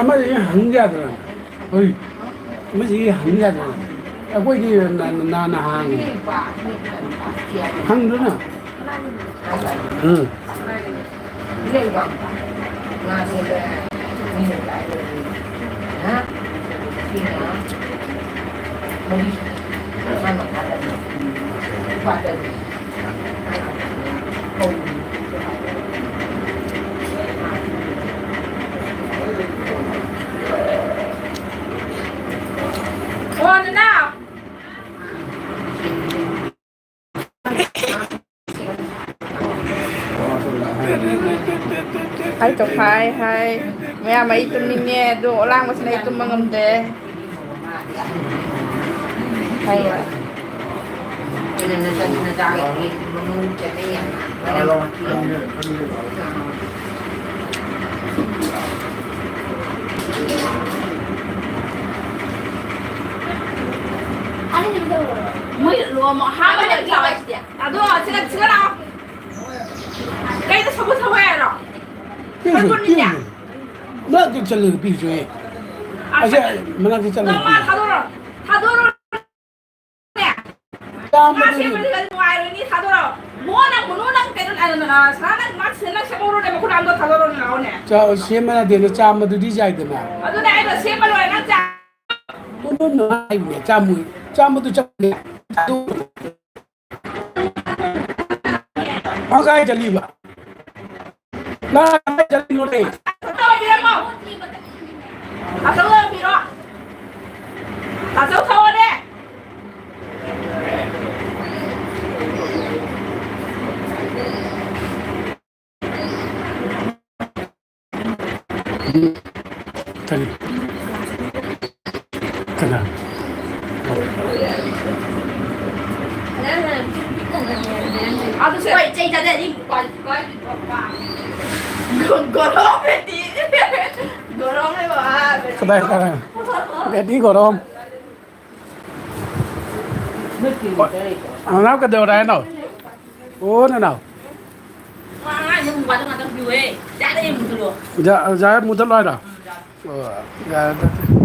ꯑꯃꯁꯤ ꯍꯪ ꯌꯥꯗ꯭ꯔꯥ? ꯍꯣꯏ꯫ ꯑꯃꯁꯤ ꯍꯪ ꯌꯥꯗ꯭ꯔꯥ? ꯑꯩꯈꯣꯏꯗꯤ ꯅ-, ꯅ-, ꯅꯥꯟꯅ ꯍꯥꯡꯉꯦ꯫ ꯍꯪꯗ꯭ꯔꯣ ꯅꯪ? ꯎꯝ꯫ ꯑꯣ, ꯅꯅꯥꯎ꯫ ꯍꯥꯏ ꯇꯣ, ꯍꯥꯏ, ꯍꯥꯏ꯫ ꯃꯌꯥꯝ ꯑꯩ ꯇꯨꯝꯅꯤꯡꯉꯦ, ꯑꯗꯣ ꯑꯂꯥꯡꯕꯁꯤꯅ ꯑꯩ ꯇꯨꯝꯕ ꯉꯝꯗꯦ꯫ ꯍꯥꯏ꯫ ꯃꯣꯏ ꯂꯨꯍꯣꯡꯕ ꯑꯍꯥꯟꯕ ꯅꯨꯃꯤꯠ ꯂꯥꯛꯑꯣ ꯁꯤꯗꯤ꯫ ꯑꯗꯣ ꯁꯤꯗ, ꯁꯤꯗ ꯂꯥꯛꯑꯣ꯫ ꯀꯩꯗ ꯁꯒꯣꯜ ꯁꯒꯣꯜ ꯍꯥꯏꯔꯣ? ꯄꯤꯔꯨꯆꯣ, ꯃꯅꯤꯄꯨꯔꯅꯤꯅꯦ꯫ ꯄꯤꯔꯨꯆꯣ꯫ ꯅꯪ ꯑꯗꯨ ꯆꯠꯂꯒ ꯄꯤꯔꯨꯆꯣꯍꯦ꯫ ꯑꯁ, ꯑꯁꯦ, ꯃꯅꯥꯛꯇ ꯆꯠꯂꯒ ꯅꯪ ꯃꯥ ꯄꯤꯔꯨꯆꯣ꯫ ꯊꯥꯗꯣꯔꯣ꯫ ꯊꯥꯗꯣꯔꯣ꯫ ꯃꯥ ꯆꯥꯝꯃꯗꯨꯗꯤ ꯁꯦꯝꯕꯗꯤ ꯅꯨꯡꯉꯥꯏꯔꯣꯏꯅꯤ, ꯊꯥꯗꯣꯔꯣ꯫ ꯃꯣ ꯅꯪ, ꯃꯣ ꯅꯪ ꯀꯩꯅꯣ, ꯑ, ꯑ, ꯁꯅꯥ ꯅꯪ, ꯃꯥ ꯁꯦ-, ꯅꯪ ꯁꯦꯝꯍꯧꯔꯣꯅꯦ, ꯃꯈꯨꯠ ꯍꯥꯝꯗꯣ ꯊꯥꯗꯣꯔꯣꯅꯦ, ꯂꯥꯛꯑꯣꯅꯦ꯫ ꯆꯥ-, ꯁꯦꯝꯕ ꯅꯠꯇꯦꯅꯦ, ꯆꯥꯝꯃꯗꯨꯗꯤ ꯌꯥꯏꯗꯅ꯫ ꯑꯗꯨꯅꯦ ꯑꯩꯅ ꯁꯦꯝꯕ ꯂꯣꯏꯔꯦ, ꯅꯪ ꯆꯥ- ꯅꯣ, ꯅꯣ, ꯅꯣ ꯍꯥꯏꯕꯅꯦ, ꯆꯥꯝꯃ-, ꯆꯥꯝꯃꯗꯨ ꯆꯠꯂꯦ꯫ ꯅꯪ ꯀꯥꯏ ꯆꯠꯂꯤꯕ? ꯅꯪ ꯀꯥꯏ ꯆꯠꯂꯤꯅꯣꯅꯦ? ꯀꯔꯤ? ꯀꯅꯥ? ꯑꯗꯨꯁꯨ ꯍꯣꯏ, ꯆꯩ ꯆꯥꯖꯅꯤ꯫ ꯒꯣꯔꯣ ꯕꯦꯇꯤ꯫ ꯒꯣꯔꯣ ꯍꯥꯏꯕ꯫ ꯀꯗꯥꯏ, ꯀꯗꯥꯏ? ꯕꯦꯇꯤ ꯒꯣꯔꯣ꯫ ꯅꯅꯥꯎ ꯀꯩꯗꯧꯔꯦ ꯍꯥꯏꯅꯣ? ꯑꯣ, ꯅꯅꯥꯎ꯫ ꯃꯣꯕꯥꯏꯜꯗꯣ ꯉꯥꯛꯇꯪ ꯄꯤꯌꯨꯍꯦ꯫ ꯌꯥꯔꯦ, ꯃꯨꯊꯠꯂꯣ꯫ ꯌꯥ-, ꯌꯥꯔꯦ, ꯃꯨꯊꯠꯂꯣ ꯍꯥꯏꯔꯣ? ꯑꯣ, ꯌꯥꯔꯦ, ꯑꯗꯨꯗꯤ꯫